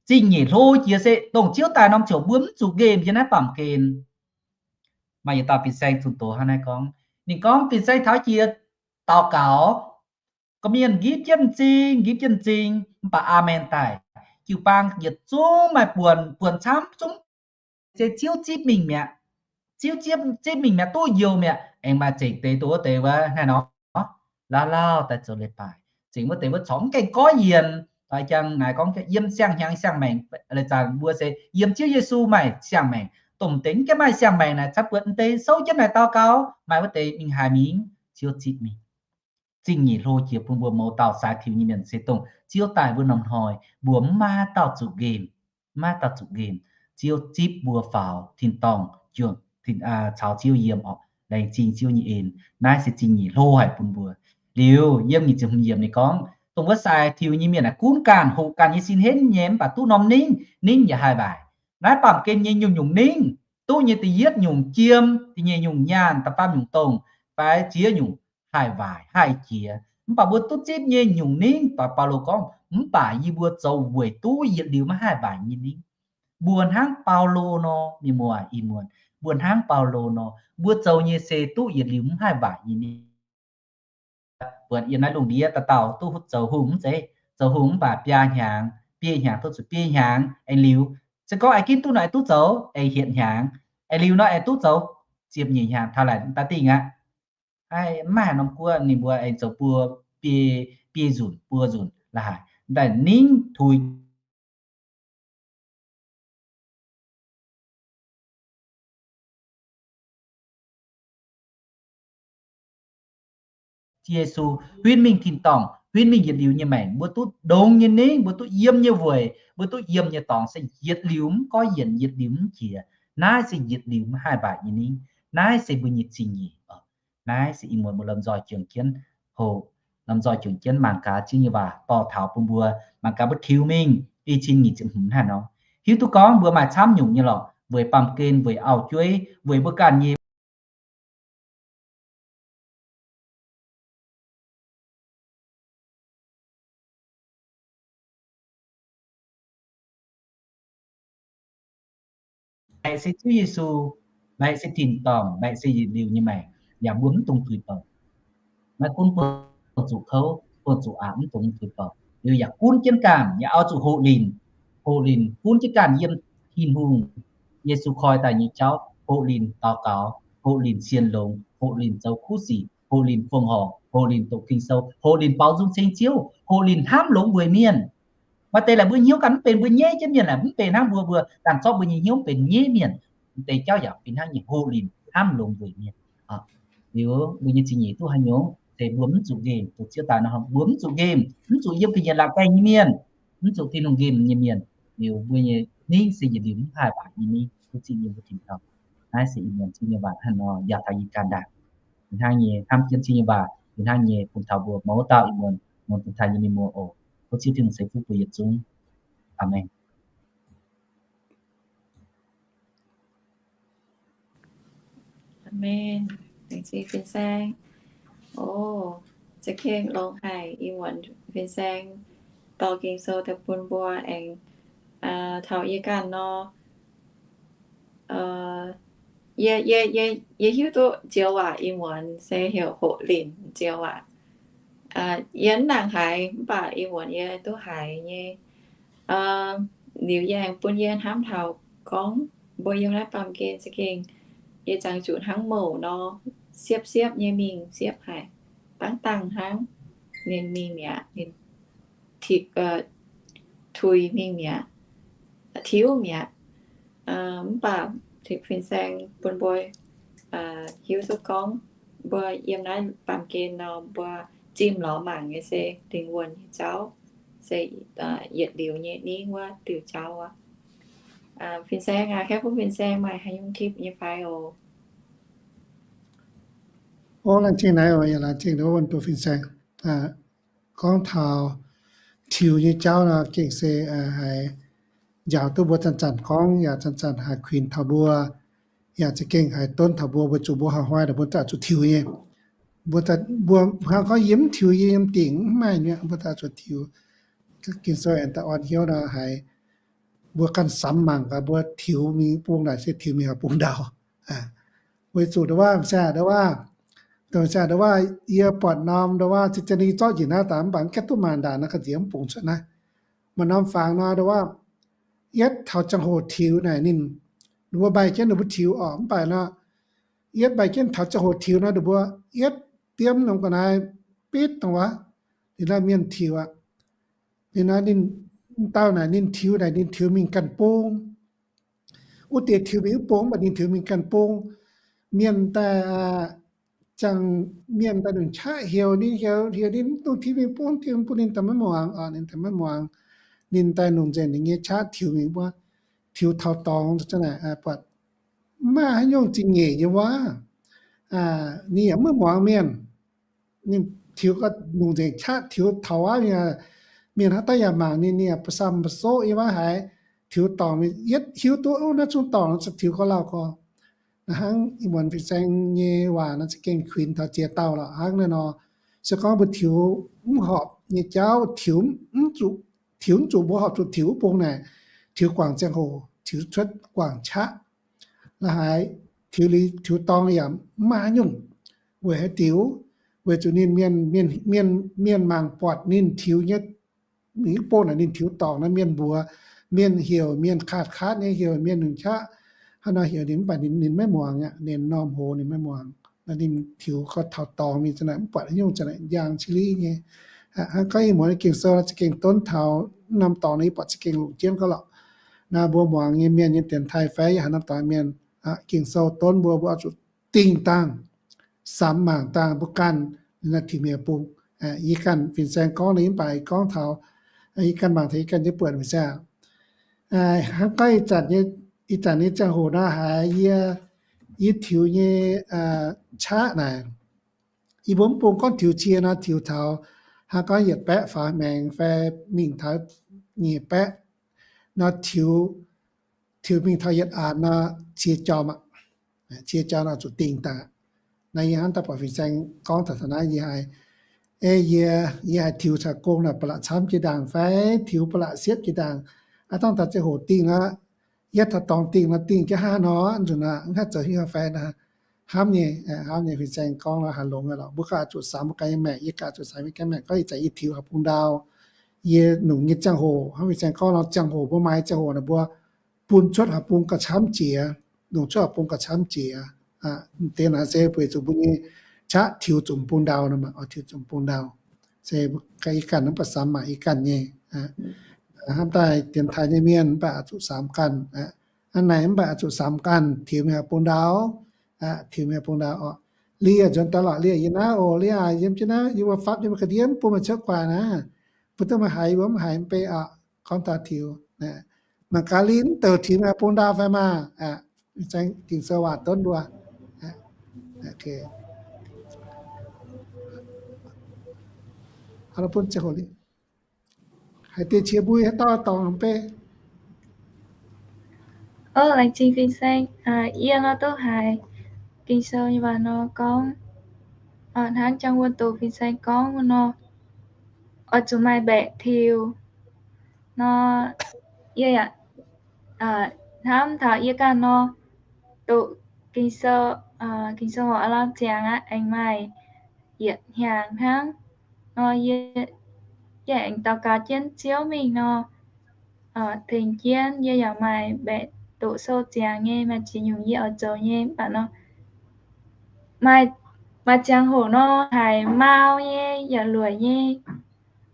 Zingh nyeic hlo jiex se dongh Ziouv daaih norm ziouc mbuo mv zuqc nqemh yiem naaiv baamh gen. Maaih yietc dauh fin-saeng zunh doz hnangv naaiv gorngv, ninh gorngv fin-saeng taux jiex daux gaux, gorqv-mienh nqipv jienv m'zing, nqipv jienv m'zing, mv baac aamen daaih, jiu-baang yietc zungv maaih buonc, buonc camv zungv se Ziouv zipv mingh mi'aqv. Ziouv zipv, zipv mingh mi'aqv, duqv youh mi'aqv. Aengx maaih zengc deix duqv wuov deix wuov hnangv nor, lauh lauh daaih zoux leiz-baaix. Zengc wuov deix wuov corc mv gaengh goiv yienc, jangx naaic gorngv yiem siang-hnyangx siang-maengc. Leiz-zanc mbuo se yiem Ziouv Yesu maaih siang-maengc. Dongh deix mv gaengh maaih siang-maengc naaic, caux buatc m'deix souv jienv naaic daux gaux, maaih wuov deix mingh haaix mingh, Ziouv zipv mingh. Zingh nyeic hlo jiex bun mbuo mouz dauh sai tiux nyei mienh se dongh Ziouv daaih wuov norm hnoi mbuo mv maaih dauh zuqc nqemh, mv maaih dauh zuqc nqemh. Ziouv zipv mbuo faaux tin-dorngh, caux Ziouv yiem orqc, laengz zingh Ziouv nyei en. Naaiv se zingh nyeic hlo haic bun mbuo. Liuz yiem nyic ziepc hmz yiemc ninh gorngv, dongh wuov sai tiux nyei mienh aah, gunv ganh hoqc ganh nyei sin henv nyei mv baac duqv norm ningv, ningv yaac haih waaic. Naaiv baamh gen nyei nyungc-nyungc ningv, duqv nyei da'yietv nyungc jiem, da'nyeic nyungc nyaanh, da'faam nyungc dongh, fai ziex nyungc haih waaic haih jiex. Mv baac mbuo duqv zipv nyei nyungc ningv, Baulo gorngv, mv baac yie mbuo zoux weic duqv yietc liuz maiv haih waaic nyei ningv. Mbuo hnangv Baulo nor, mienh muoz ih muonz, mbuo hnangv Baulo nor, mbuo zoux nyei se duqv yietc liuz mv haih waaic nyei ningv. Buatc yiem naaiv lungh ndiev dauh dauh duqv zoux hungh mv zeiz, zoux hungh mv baac biaa hnyangx, biei hnyangx duqv zuqc biei hnyangx aengx liuz. Se gorngv aengx ginv duqv nor aengx duqv zoux aengx hietc hnyangx, aengx liuz nor aengx duqv zoux ziepc nyeic hnyangx taux laaic daaih dingh aqv. Mv maaih haaix norm guoqv ninh mbuo aengx zoux buo biei, biei nzunc buo nzunc la'haic daaih ningv tuix. Yesu huin mingh tin-dorngh, huin mingh yietc liuz nyei maengc, mbuo duqv ndongx nyei ningv, mbuo duqv yiem nyei weic, mbuo duqv yiem nyei dorngx se yietc liuz mv goiv yienc, yietc liuz mv jiex. Naaiv se yietc liuz mv haih waaic nyei ningv. Naaiv se mbuo nyei zingh nyeic. Naaiv se ih muonz mbuo lomh nzoih juangc jienv hoqc, lomh nzoih juangc jienv mangc gaax Ziouv nyei waac dorh taux bun mbuo, mangc gaax mbuo tiux mingh i cin nyic ziepc hmz hnangv nor, hiuv duqv gorngv mbuo maaih camv nyungc nyei lorqc, weic baamh gen, weic auv-jueiv, weic mbuo ganh nyei Mbaeqc se Ziouv Yesu, mbaeqc se tin-dorngh, mbaeqc se yietc liuz nyei maengc, yaac mbuo mv dungx zuiz bouc. Maiv gunv buonv zuqc kouv, buonv zuqc aqc, mv dungx zuiz bouc. Liuz yaac gunv jienv ganh, yaac oix zuqc hoqc linc, hoqc linc gunv jienv ganh yiem Tin-Hungh, Yesu koi daaih nyei jauv, hoqc linc daux gaux, hoqc linc sienx longx, hoqc linc zoux kuv sic, hoqc linc fongc horc, hoqc linc doqc Ging-Sou, hoqc linc baaux nzung ceng Ziouv, hoqc linc hnamv longx weic mienh. Maaih deix laaic mbuo hnyouv ganh mv benx mbuo nyaiv jienv mienh, mv benx hnangv mbuo, mbuo ganh zorqv mbuo nyei hnyouv mv benx nyaiv mienh. M'deix jauv yaac fih hnangv nyei, hoqc linc hnamv longx weic mienh. Liuz mbuo nyei zingh nyeic duqv haaix nyungc? Se mbuo mv zuqc nqemh, dongh Ziouv daaih nor, mbuo mv zuqc nqemh, mv zuqc yiem ga'nyiec la'gaengh nyei mienh, mv zuqc Tin-Hungh nqemh nyei mienh. Liuz mbuo nyei ningv se yietc liuz mv haih waaic nyei ningv, duqv zipv yiem mbuo tin-dorngh. Naaiv se ih muonz Ziouv nyei waac hnangv nor yaac taux yie ganh ndaangc. Fih hnangv nyei hnamv jienv Ziouv nyei waac, fih hnangv nyei bun taux mbuo mouz dauh ih muonz, muonz bun taux yie mienh muoz oc. Tov Ziouv Tin-Hungh ceix fuqv bun yietc zungv. Aamen. Aamen. Laengz zingh fin-saeng. O, za'gengh longx haic, ih muonz fin-saeng dorh Ging-Sou daaih bun mbuo aengx taux yie ganh nor. Yie, yie, yie, yie hiuv duqv nzioux waac ih muonz se heuc hoqc linc nzioux waac. Yie mv nangc haiz mv baac ih muonz yie duqv haiz nyei. Liuz yie aengx bun yie hnamv taux gorngv mbuo yiem naaiv baamh gen za'gengh yie ziangh zuqc hnangv mouc nor, siepv-siepv nyei mingh siepv haic, dangv dangh hnangv. Ninh mingh mi'aqv, ninh tuix mingh mi'aqv, tiuv mi'aqv. Mv baac fin-saeng bun mbuo hiuv duqv gorngv mbuo yiem naaiv baamh gen nor, mbuo zimh lorz mangc nyei se lingh wuonh nyei jauv, se yietc liuz nyei ningv wuov diuh jauv aqv. Fin-saeng aac, kaiv bun fin-saeng maaih haaix nyungc tip nyei fai oc? O, laengz zingh naaiv oc, yaac laengz zingh wuonh doqc fin-saeng. Gorngv taux tiux nyei jauv nor, gengh se haiz njaaux duqv mbuo zanc-zanc gorngv, yaac zanc-zanc haiz kuinx taux mbuo, yaac za'gengh haiz donv taux mbuo, weic zuqc mbuo hnoi-hnoi naaic mbuo daaih zuqc tiux nyei. Mbuo, mbuo hnangv gorngv yie mv tiux yie yiem dingc mv maaih nyei, mbuo daaih zuqc tiux. Ging-Sou aengx daaih orn hnyouv nor haiz mbuo ganh samx mangc gaax, mbuo tiux mingh bung naaic se tiux mingh haaix bung ndau. Weic zuqc ndau wuov, ndau wuov, ndau wuov, yie buatc norm ndau wuov, zinh ziangh ninh zorqv njiec naaiv daaih mv baac mv gaengh duqv maanc ndaanc naaiv ga'nziex mv bungx cuotv naaiv. Maaih norm fangx nor ndau wuov, yietv taux ziangh hoc tiux naaic ninh, ninh mbuo maaih jienv ninh mbuo tiux orqc, mv baac nor, yietv maaih jienv taux ziangh hoc tiux nor ninh mbuo yietv diemv nor ga'naaiv bitv dongh wuov. Liuz naaiv mienh tiux aqv. Liuz naaiv ninh, dauh naaic ninh tiux naaic ninh tiux mingh ganh bung. Wuov deix tiux mingh wuov bung, mv baac ninh tiux mingh ganh bung. Mienh daaih, ziangh mienh daaih nungc qaqv heuc ninh, heuc, heuc ninh mv dungx tiux mingh bung, tiux mingh bung ninh daaih maiv muangx, ninh daaih maiv muangx. Ninh daaih nungc nzengc ninh nyei qaqv tiux mingh wuov, tiux taux dorngx, buatc mv maaih haaix nyungc zingh nyeic nyei wuov. Ninh yaac maiv muangx mienh. Ninh tiux gau nungc nzengc qaqv tiux taux wuov, mienh haaix dauh yaac mangc ninh, ninh yaac ba'samh ba'soqv yiem wuov haiz tiux dorngc, yietv hiuv duqv naaiv zungv dorngc, tiux gau lauh gorx. Naaiv hnangv ih muonz fin-saeng nyei waac nor za'gengh kuinx taux ziex dauh lorqc hnangv naaiv nor. Se gorngv mbuo tiux mv horpc nyei jauv, tiux mv zuqc, tiux mv zuqc mbuo horpc zuqc tiux wuov bung naaic, tiux guangc ziangh hoc, tiux cuotv guangc qaqv, la'haiz tiux liuz tiux dorngx yaac mv maaih haaix nyungc. Weic haaix diuc? Weic zuqc ninh mienh, mienh, mienh mangc buatc ninh tiux nyei, mingh wuov bung naaic ninh tiux dorngc nor, mienh mbuox, mienh heuc, mienh kaatv-kaatv nyei heuc, mienh nungc qaqv hnangv nor heuc ninh, mv baac ninh maiv muangx aqv. Ninh norm hoz ninh maiv muangx. Naaiv ninh tiux gau taux dorngx mingh za'naaic mv buatc haaix nyungc, za'naaic njang cie-liv nyei. Hnangv gorngv ih muonz Ging-Sou za'gengh donv taux norm dorngx nor, yie buatc za'gengh longc jienv gau lorqc. Naaiv mbuo muangx nyei mienh nyei dienx taaih fai yaac haaix norm dorngx mienh, Ging-Sou donv mbuo, mbuo oix zuqc dingh dangh, samx mangc dangh mbuo ganh naaiv tiux mingh bung. Yie ganh fin-saeng gorngv nor, mv baac gorngv taux yie ganh mangc taux yie ganh nyei buonc fin-saeng. Hnangv gorngv ih zanc nyei, ih zanc nyei ziangh hoc nor haiz yie, yie tiux nyei qaqv naaic, yie mbuo mv bung gorngv tiux cie nor, tiux taux hnangv gorngv yietc baeqv faaux maengx fai mingh taux nyic baeqv nor, tiux, tiux mingh taux yietc aanx nor, cie jorm aqv. Cie jorm nor zuqc dingh dangh. Naaiv yie hnamv daaih buatc fin-saeng gorngv taux taux naaiv yie haiz, yie, yie haiz tiux caux gong naaic ba'laqc camv jiex ndaangc fai tiux ba'laqc siepv jiex ndaangc. Aav dangh taux ziangh hoc dingh nor, yietv taux dorngx dingh nor, dingh jienv hnangv nor, nzunc nor mv haih zoux hiuv fai nor. Hnamv nyei, hnamv nyei fin-saeng gorngv nor haih longx nyei lorqc. Mbuo ganh zuqc samx mbuo ganh nyei maengc, yie ganh zuqc samx mbuo ganh maengc. Gorngv ih zanc yie tiux haaix bung ndau, yie nungc nyei ziangh hoc, hnangv fin-saeng gorngv nor, ziangh hoc mbuo maaih ziangh hoc naaic mbuo bun cuotv haaix bung gauh camv jiex, longc cuotv haaix bung gauh camv jiex. Deix naaic se weic zuqc mbuo nyei qaqv tiux zuqc bung ndau nor, oix tiux zuqc bung ndau. Se yie ganh mv baac samx maaih yie ganh nyei. Hnamv daaih dienx taaih nyei mienh mv baac oix zuqc samx ganh. Hnangv naaic mv baac oix zuqc samx ganh tiux mingh haaix bung ndau, tiux mingh haaix bung ndau oc. Lieh nzuonx daaih lorqc, lieh yie naaiv oc, lieh yiem jienv naaiv, yie mbuo fapv yiem ga'ndiev bun meih cuotv guaax naaiv. Mbuo duqv meih haiz, yie mbuo mv haiz mv bei oc. Gorngv taux tiux, mangc gaax lieh mv douc tiux mingh haaix bung ndau fai maah. Ging-Sou waac donv mbuo. Haaix deix qiex mbui haaix dauh dorngc mv bei? Ov, laengz zingh fin-saeng. Yie nor duqv haiz Ging-Sou nyei waac nor gorngv, hnangv jangx wuonh doqc fin-saeng gorngv nor, oix zuqc maaih mbaeqc tiux nor, yie yaac hnamv taux yie ganh nor, doqc Ging-Sou, Ging-Sou horpc aav lamh ziangx aqv, aengx maaih yietc hnyangx hnangv. nor, yie, yie aengx daux gaux jienv Ziouv mingh nor, tengx jienv yie yaac maaih mbaeqc doqc sou ziangx nyei, maaih ziex nyungc yie oix zoux nyei. Mv baac nor, maaih, maaih ziangh hoc nor haiz mau nyei yaac lueic nyei.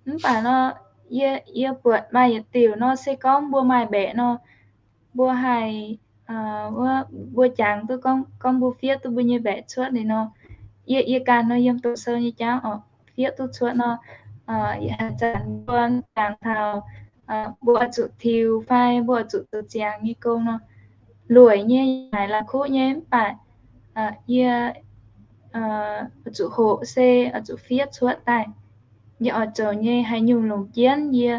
Mv baac nor, yie, yie buatc maaih yietc diuc nor, se gorngv mbuo maaih mbaeqc nor, mbuo haih, mbuo jangx duqv gorngv, gorngv mbuo fiev duqv mbuo nyei mbaeqc cuotv liuz nor, yie, yie ganh nor yiem doqc sou nyei jauv oc, fiev duqv cuotv nor, haaix zanc mbuo jangx taux mbuo oix zuqc tiux fai mbuo oix zuqc zoux ziangx nyei gong nor, lueic nyei, haiz la'kuqv nyei, mv baac yie oix zuqc hoqc se oix zuqc fiev cuotv daaih. Yie oix zoux nyei haaix nyungc longc jienv yie,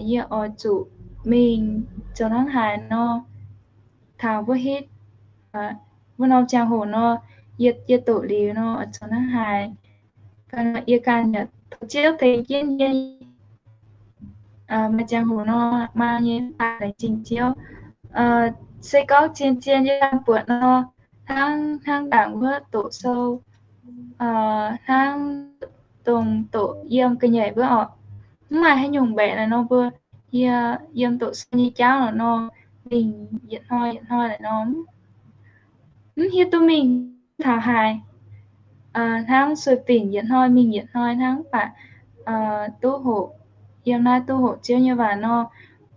yie oix zuqc mingh zoux hnangv haaix nor, taux wuov hitv, wuov norm ziangh hoc nor, yie, yie doqc liuz nor, oix zoux hnangv haaix. Yie ganh yaac tov Ziouv tengx jienv yie. Maaih ziangh hoc nor, maa nyei mv baac laengz zingh Ziouv. Se gorngv zien-zien yie ganh buatc nor, hnangv, hnangv ndaangc wuov doqc sou, hnangv dongh doqc yiem ga'nyiec wuov oc, mv maaih haaix nyungc mbaeqc naaic nor mbuo, yie yiem doqc sou nyei jauv naaic nor, mingh yietc hnoi yietc hnoi naaic nor, mv hiuv duqv mingh taux haaix. Hnangv sueih binc yietc hnoi mingh yietc hnoi hnangv, mv baac duqv hoqc, yiem naaiv duqv hoqc Ziouv nyei waac nor,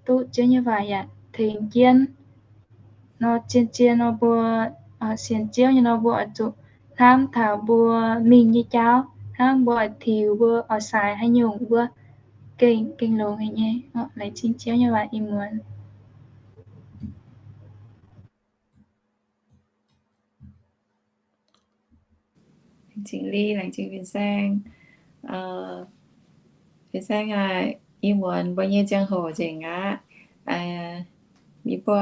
duqv Ziouv nyei waac yaac tengx jienv nor, zien-zien nor mbuo sienx Ziouv nyei nor, mbuo oix zuqc hnamv taux mbuo mingh nyei jauv, hnangv mbuo oix tiux, mbuo oix saaix haaix nyungc, mbuo gengh, gengh longx haic nyei. Laengz zingh Ziouv nyei waac ih muonz. Laengz zingh Li, laengz zingh Fin-Saeng. Fin-Saeng aac, ih muonz mbuo nyei ziangh hoc nzengc aqv. Yie mbuo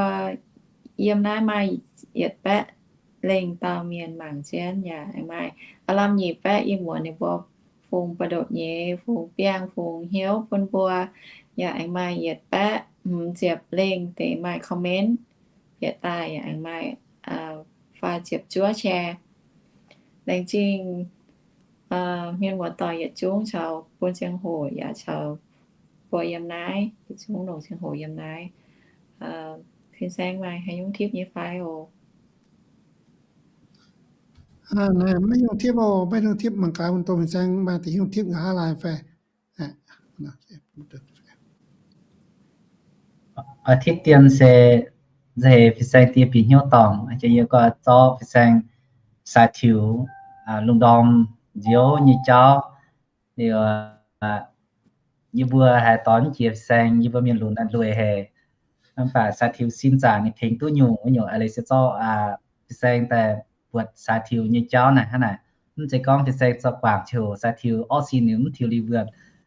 yiem naaiv maaih yietc baeqv lengh dauh mienh mangc jienv yaac aengx maaih aav lamh nyic baeqv ih muonz ninh mbuo fungx buoz-ndoqv nyei, fungx biangh, fungx hnyouv bun mbuo, yaac aengx maaih yietc baeqv hmz ziepc lengh deix maaih comment bieqc daaih, yaac aengx maaih faah ziepc juov share. Laengz zingh mienh muoz-doic yietc zungv caux bun ziangh hoc yaac caux mbuo yiem naaiv, yietc zungv longc ziangh hoc yiem naaiv. Fin-Saeng maaih haaix nyungc tipv nyei fai oc? Maiv nyungc tipv oc, maiv nyungc tipv. Mangc gaax, mv dongh Fin-Saeng maaih deix nyungc tipv nqa'haav laai fai? Oix tipv dien se nza'heix Fin-Saeng diex bieqc hnyouv dorngc, yie gorngv zorqv Fin-Saeng sai tiux lungh ndorm nziouv nyei jauv. Liuz, yie mbuo haiz dorngx jiex Fin-Saeng, yie mbuo mienh lunx naaiv lueic haic. Mv baac sai tiux sin zaangc ninh tengx duqv nyungc, wuov nyungc a'leiz se zorqv Fin-Saeng daaih buatc sai tiux nyei jauv naaic hnangv naaic. Mv zeiz gorngv Fin-Saeng zorqv guangc ziouc sai tiux orqv sin ninh mv tiux liuz mbuo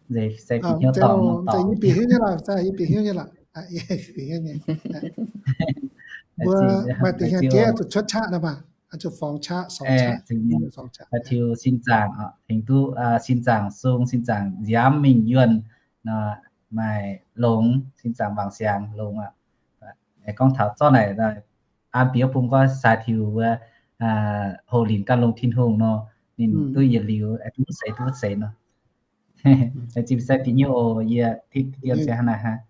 nza'heix Fin-Saeng bieqc hnyouv dorngc, dorngc. Yie bieqc hnyouv nyei lorqc, yie bieqc hnyouv nyei lorqc. Mbuo maaih deix hnyangx-jeiv zuqc cuotv qaqv nor maah, zuqc forngx qaqv, sorngx qaqv, sai tiux sin zaangc, tengx duqv sin zaangc sung, sin zaangc nziaamv mingh yuonh, maaih longx, sin zaangc wangc siangx longx aqv. Gorngv taux zorqv naaic, an bieqc bung gorngv sai tiux wuov, houx linc gan longx Tin-Hungh nor, ninh duqv yietc liuz, duqv seix, duqv seix nor. Laengz zingh Fin-Saeng bieqc hnyouv oc. Yie tipv dien se hnangv naaic hnangv.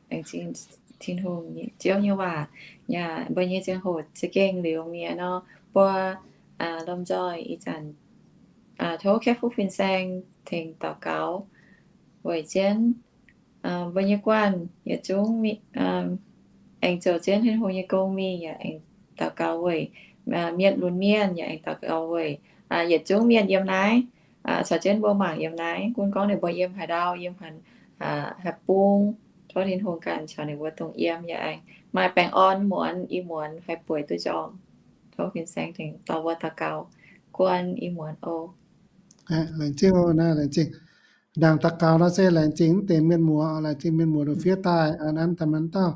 Laengz zingh Tin-Hungh Ziouv nyei waac. Yaac mbuo nyei ziangh hoc za'gengh liuz mi'aqv nor, mbuo lomh nzoih ih zanc tov Kepv Fuqv Fin-Saeng tengx daux gaux weic jienv mbuo nyei guanh yietc zungv aengx zoux jienv Tin-Hungh nyei gong mingh, yaac aengx daux gaux weic mienh lunx mienh, yaac aengx daux gaux weic yietc zungv mienh yiem naaiv, caux jienv mbuo mangc yiem naaiv, gunv gorngv ninh mbuo yiem haaix ndau, yiem haaix bung, tov Tin-Hungh ganh caux ninh mbuo dongh yiem, yaac aengx maaih baengh orn muonz, ih muonz haih bueix duqv njormh. Tov Fin-Saeng tengx dorh mbuo daux gaux guanh ih muonz oc. Laengz zingh oc, laengz zingh. Ndaangc daux gaux nor se laengz zingh mv deix mienh muoz, laengz zingh mienh muoz dongh fiev daaih aqv. Naaiv daaih maaih dauh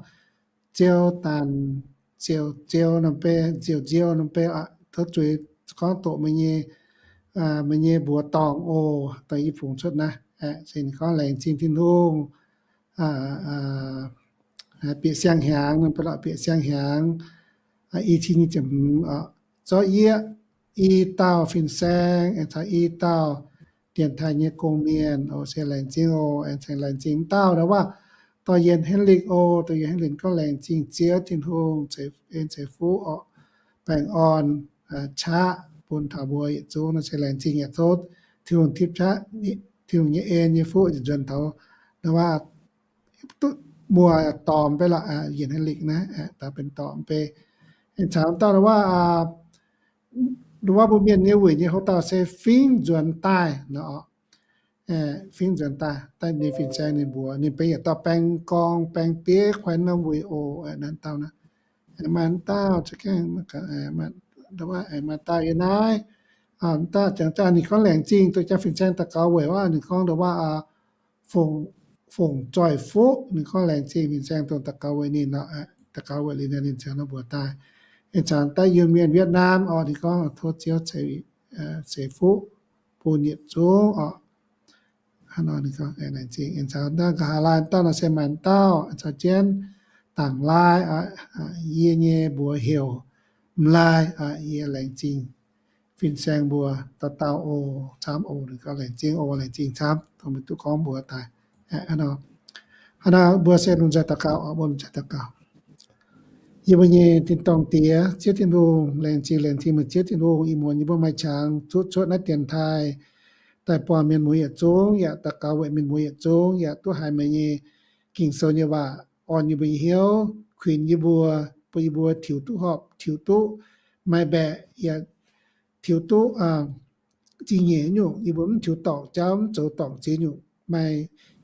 Ziou Daanh, Ziouc Ziou norm bei, Ziouc Nziou norm bei, tov zuiz gorngv doqc meih nyei, meih nyei mbuox dorngh oc, dongh yie fungx cuotv naaiv. Se ninh gorngv laengz zingh Tin-Hungh, bieqc siang-hnyangx norm bei lorqc, bieqc siang-hnyangx, i cin nyic ziepc hmz oc. zorqv yie i dauh fin-saeng aengx caux i dauh dienx taaih nyei gong-mienh oc, se laengz zingh oc, aengx cingx laengz zingh dauh ndau waac dorh yienh Henrik oc, dorh yienh Henrik gorngv laengz zingh Ziouv Tin-Hungh ceix en ceix fuqv oc, baengh orn qaqv bun taux mbuo yietc zungv nor se laengz zingh yaac tov Tin-Hungh tipv qaqv, Tin-Hungh nyei en nyei fuqv nzuonx taux ndau waac duqv muoz dorh mv bei lorqc, yienh Henrik naaiv daaih benx dorh mv bei. Aengx caux dauh ndau waac, ndau waac mbuo mienh nyei wuic nyei houv dauh se fingx nzuonx daaih nor, fingx nzuonx daaih, daaih ninh fin-saeng ninh mbuox ninh benx yietc dauh baeng gorngv baeng diev kuaix norm wuic oc, naaiv dauh naaiv. Maaih dauh, maaih dauh yiem naaiv, dauh jangx daaih ninh gorngv laengz zingh duqv jaa fin-saeng daux gaux weic waac, ninh gorngv ndau waac fongc zoih fuqv, ninh gorngv laengz zingh fin-saeng dongh daux gaux weic ninh nor, daux gaux weic liuz ninh ziouc nor mbuox daaih. Aengx caux daaih Iu-Mienh Vietnam oc, ninh gorngv tov Ziouv ceix fuqv bun yietc zungv oc. Hnangv nor ninh gorngv laengz zingh. Aengx caux daaih nqa'haav laai dauh nor se maaih dauh caux jienv dangc laai, yie nyei mbuox heuc M'Laaih, yie laengz zingh fin-saeng mbuo dauh dauh oc, camv oc, ninh gorngv laengz zingh oc, laengz zingh camv, dongh meih duqv gorngv mbuox daaih. Hnangv nor mbuo se lomh nzoih daux gaux oc, mbuo lomh nzoih daux gaux. Yie mbuo nyei tin-dorngh Diex, Ziouv Tin-Hungh, laengz zingh, laengz zingh meih Ziouv Tin-Hungh, ih muonz yie mbuo maaih qangx zuqv cuotv naaiv dienx taaih daaih buangh mienh muoz yietc zungv, yaac daux gaux weic mienh muoz yietc zungv, yaac duqv haiz meih nyei Ging-Sou nyei waac orn yie mbuo nyei hnyouv, kuinx yie mbuo, bun yie mbuo tiux duqv horpc, tiux duqv maaih mbaeqc, yaac tiux duqv zingh nyeic nyungc. Yie mbuo mv tiux dorngc jauv, mv zoux dorngc ziex nyungc. Maaih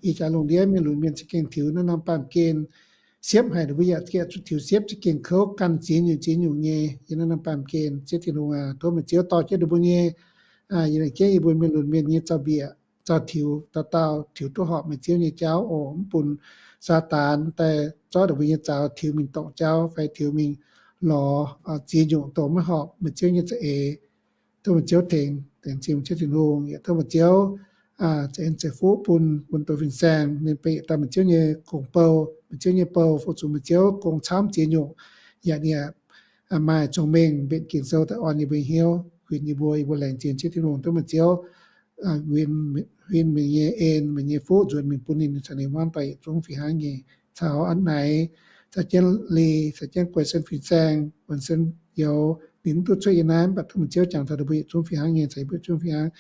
ih jaax lungh ndiev mienh lunx mienh za'gengh tiux naaiv norm baamh gen siepv haic, ninh mbuo yaac ziouc tiux siepv za'gengh kouv ganh ziex nyungc ziex nyungc nyei yiem naaiv norm baamh gen. Ziouv Tin-Hungh aac, tov meih Ziouv dorh jienv ninh mbuo nyei, yie laengz jienv yie mbuo mienh lunx mienh nyei zaux-mbiec zaux-tiux dauh dauh tiux duqv horpc meih Ziouv nyei jauv oc. Mv bun Saadaan daaih zorqv ninh mbuo nyei zaux tiux mingh dorngc jauv fai tiux mingh lorz ziex nyungc dongh maiv horpc meih Ziouv nyei za'eix. Tov meih Ziouv tengx, tengx zingh meih Ziouv Tin-Hungh, yaac tov meih Ziouv za'eix en za'eix fuqv bun, bun douz fin-saeng ninh benx yietc dauh meih Ziouv nyei gong-bou, meih Ziouv nyei bou, fu-sux meih Ziouv gong camv ziex nyungc, yaac ninh maaih cong-mengh mbenc Ging-Sou daaih orn yie mbuo hnyouv, huin yie mbuo. Yie mbuo laengz zingh Ziouv Tin-Hungh, tov meih Ziouv huin meih nyei en, meih nyei fuqv nzuonx mingh bun ninh, caux ninh hmuangv doic yietc zungv fih hnangv nyei. Caux An Naix, caux jienv Li, caux jienv Guei Sen fin-saeng, Wuonh Sen youz, ninh mv duqv cuotv yiem naaiv, mv baac tov meih Ziouv jangx taux ninh mbuo yietc zungv fih hnangv nyei, caux yie mbuo yietc zungv fih hnangv.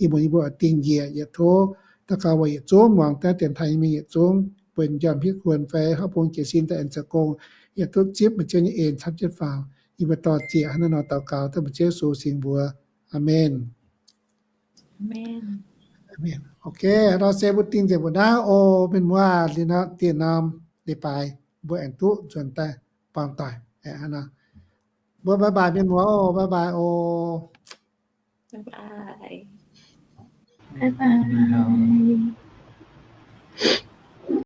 Ih muonz yie mbuo oix dingh njiec, yaac tov daux gaux weic yietc zungv muangx daaih dienx taaih nyei mienh yietc zungv, bueix m'njormh hitv kuonx fai hopv bung jiez sin daaih aengx zoux gong, yaac duqv zipv meih Ziouv nyei en camv jienv faaux. Yie mbuo dorh zieqc hnangv naaiv nor daux gaux daaih meih Ziouv Yesu singx mbuox. Aamen. Ok, nor se mbuo dingh nzengc mbuo naaiv oc. Mienh muoz, liuz nor diex norm leiz-baaix mbuo aengx duqv nzuonx daaih buangh doic. Mbuo bye bye mienh muoz oc, bye bye oc.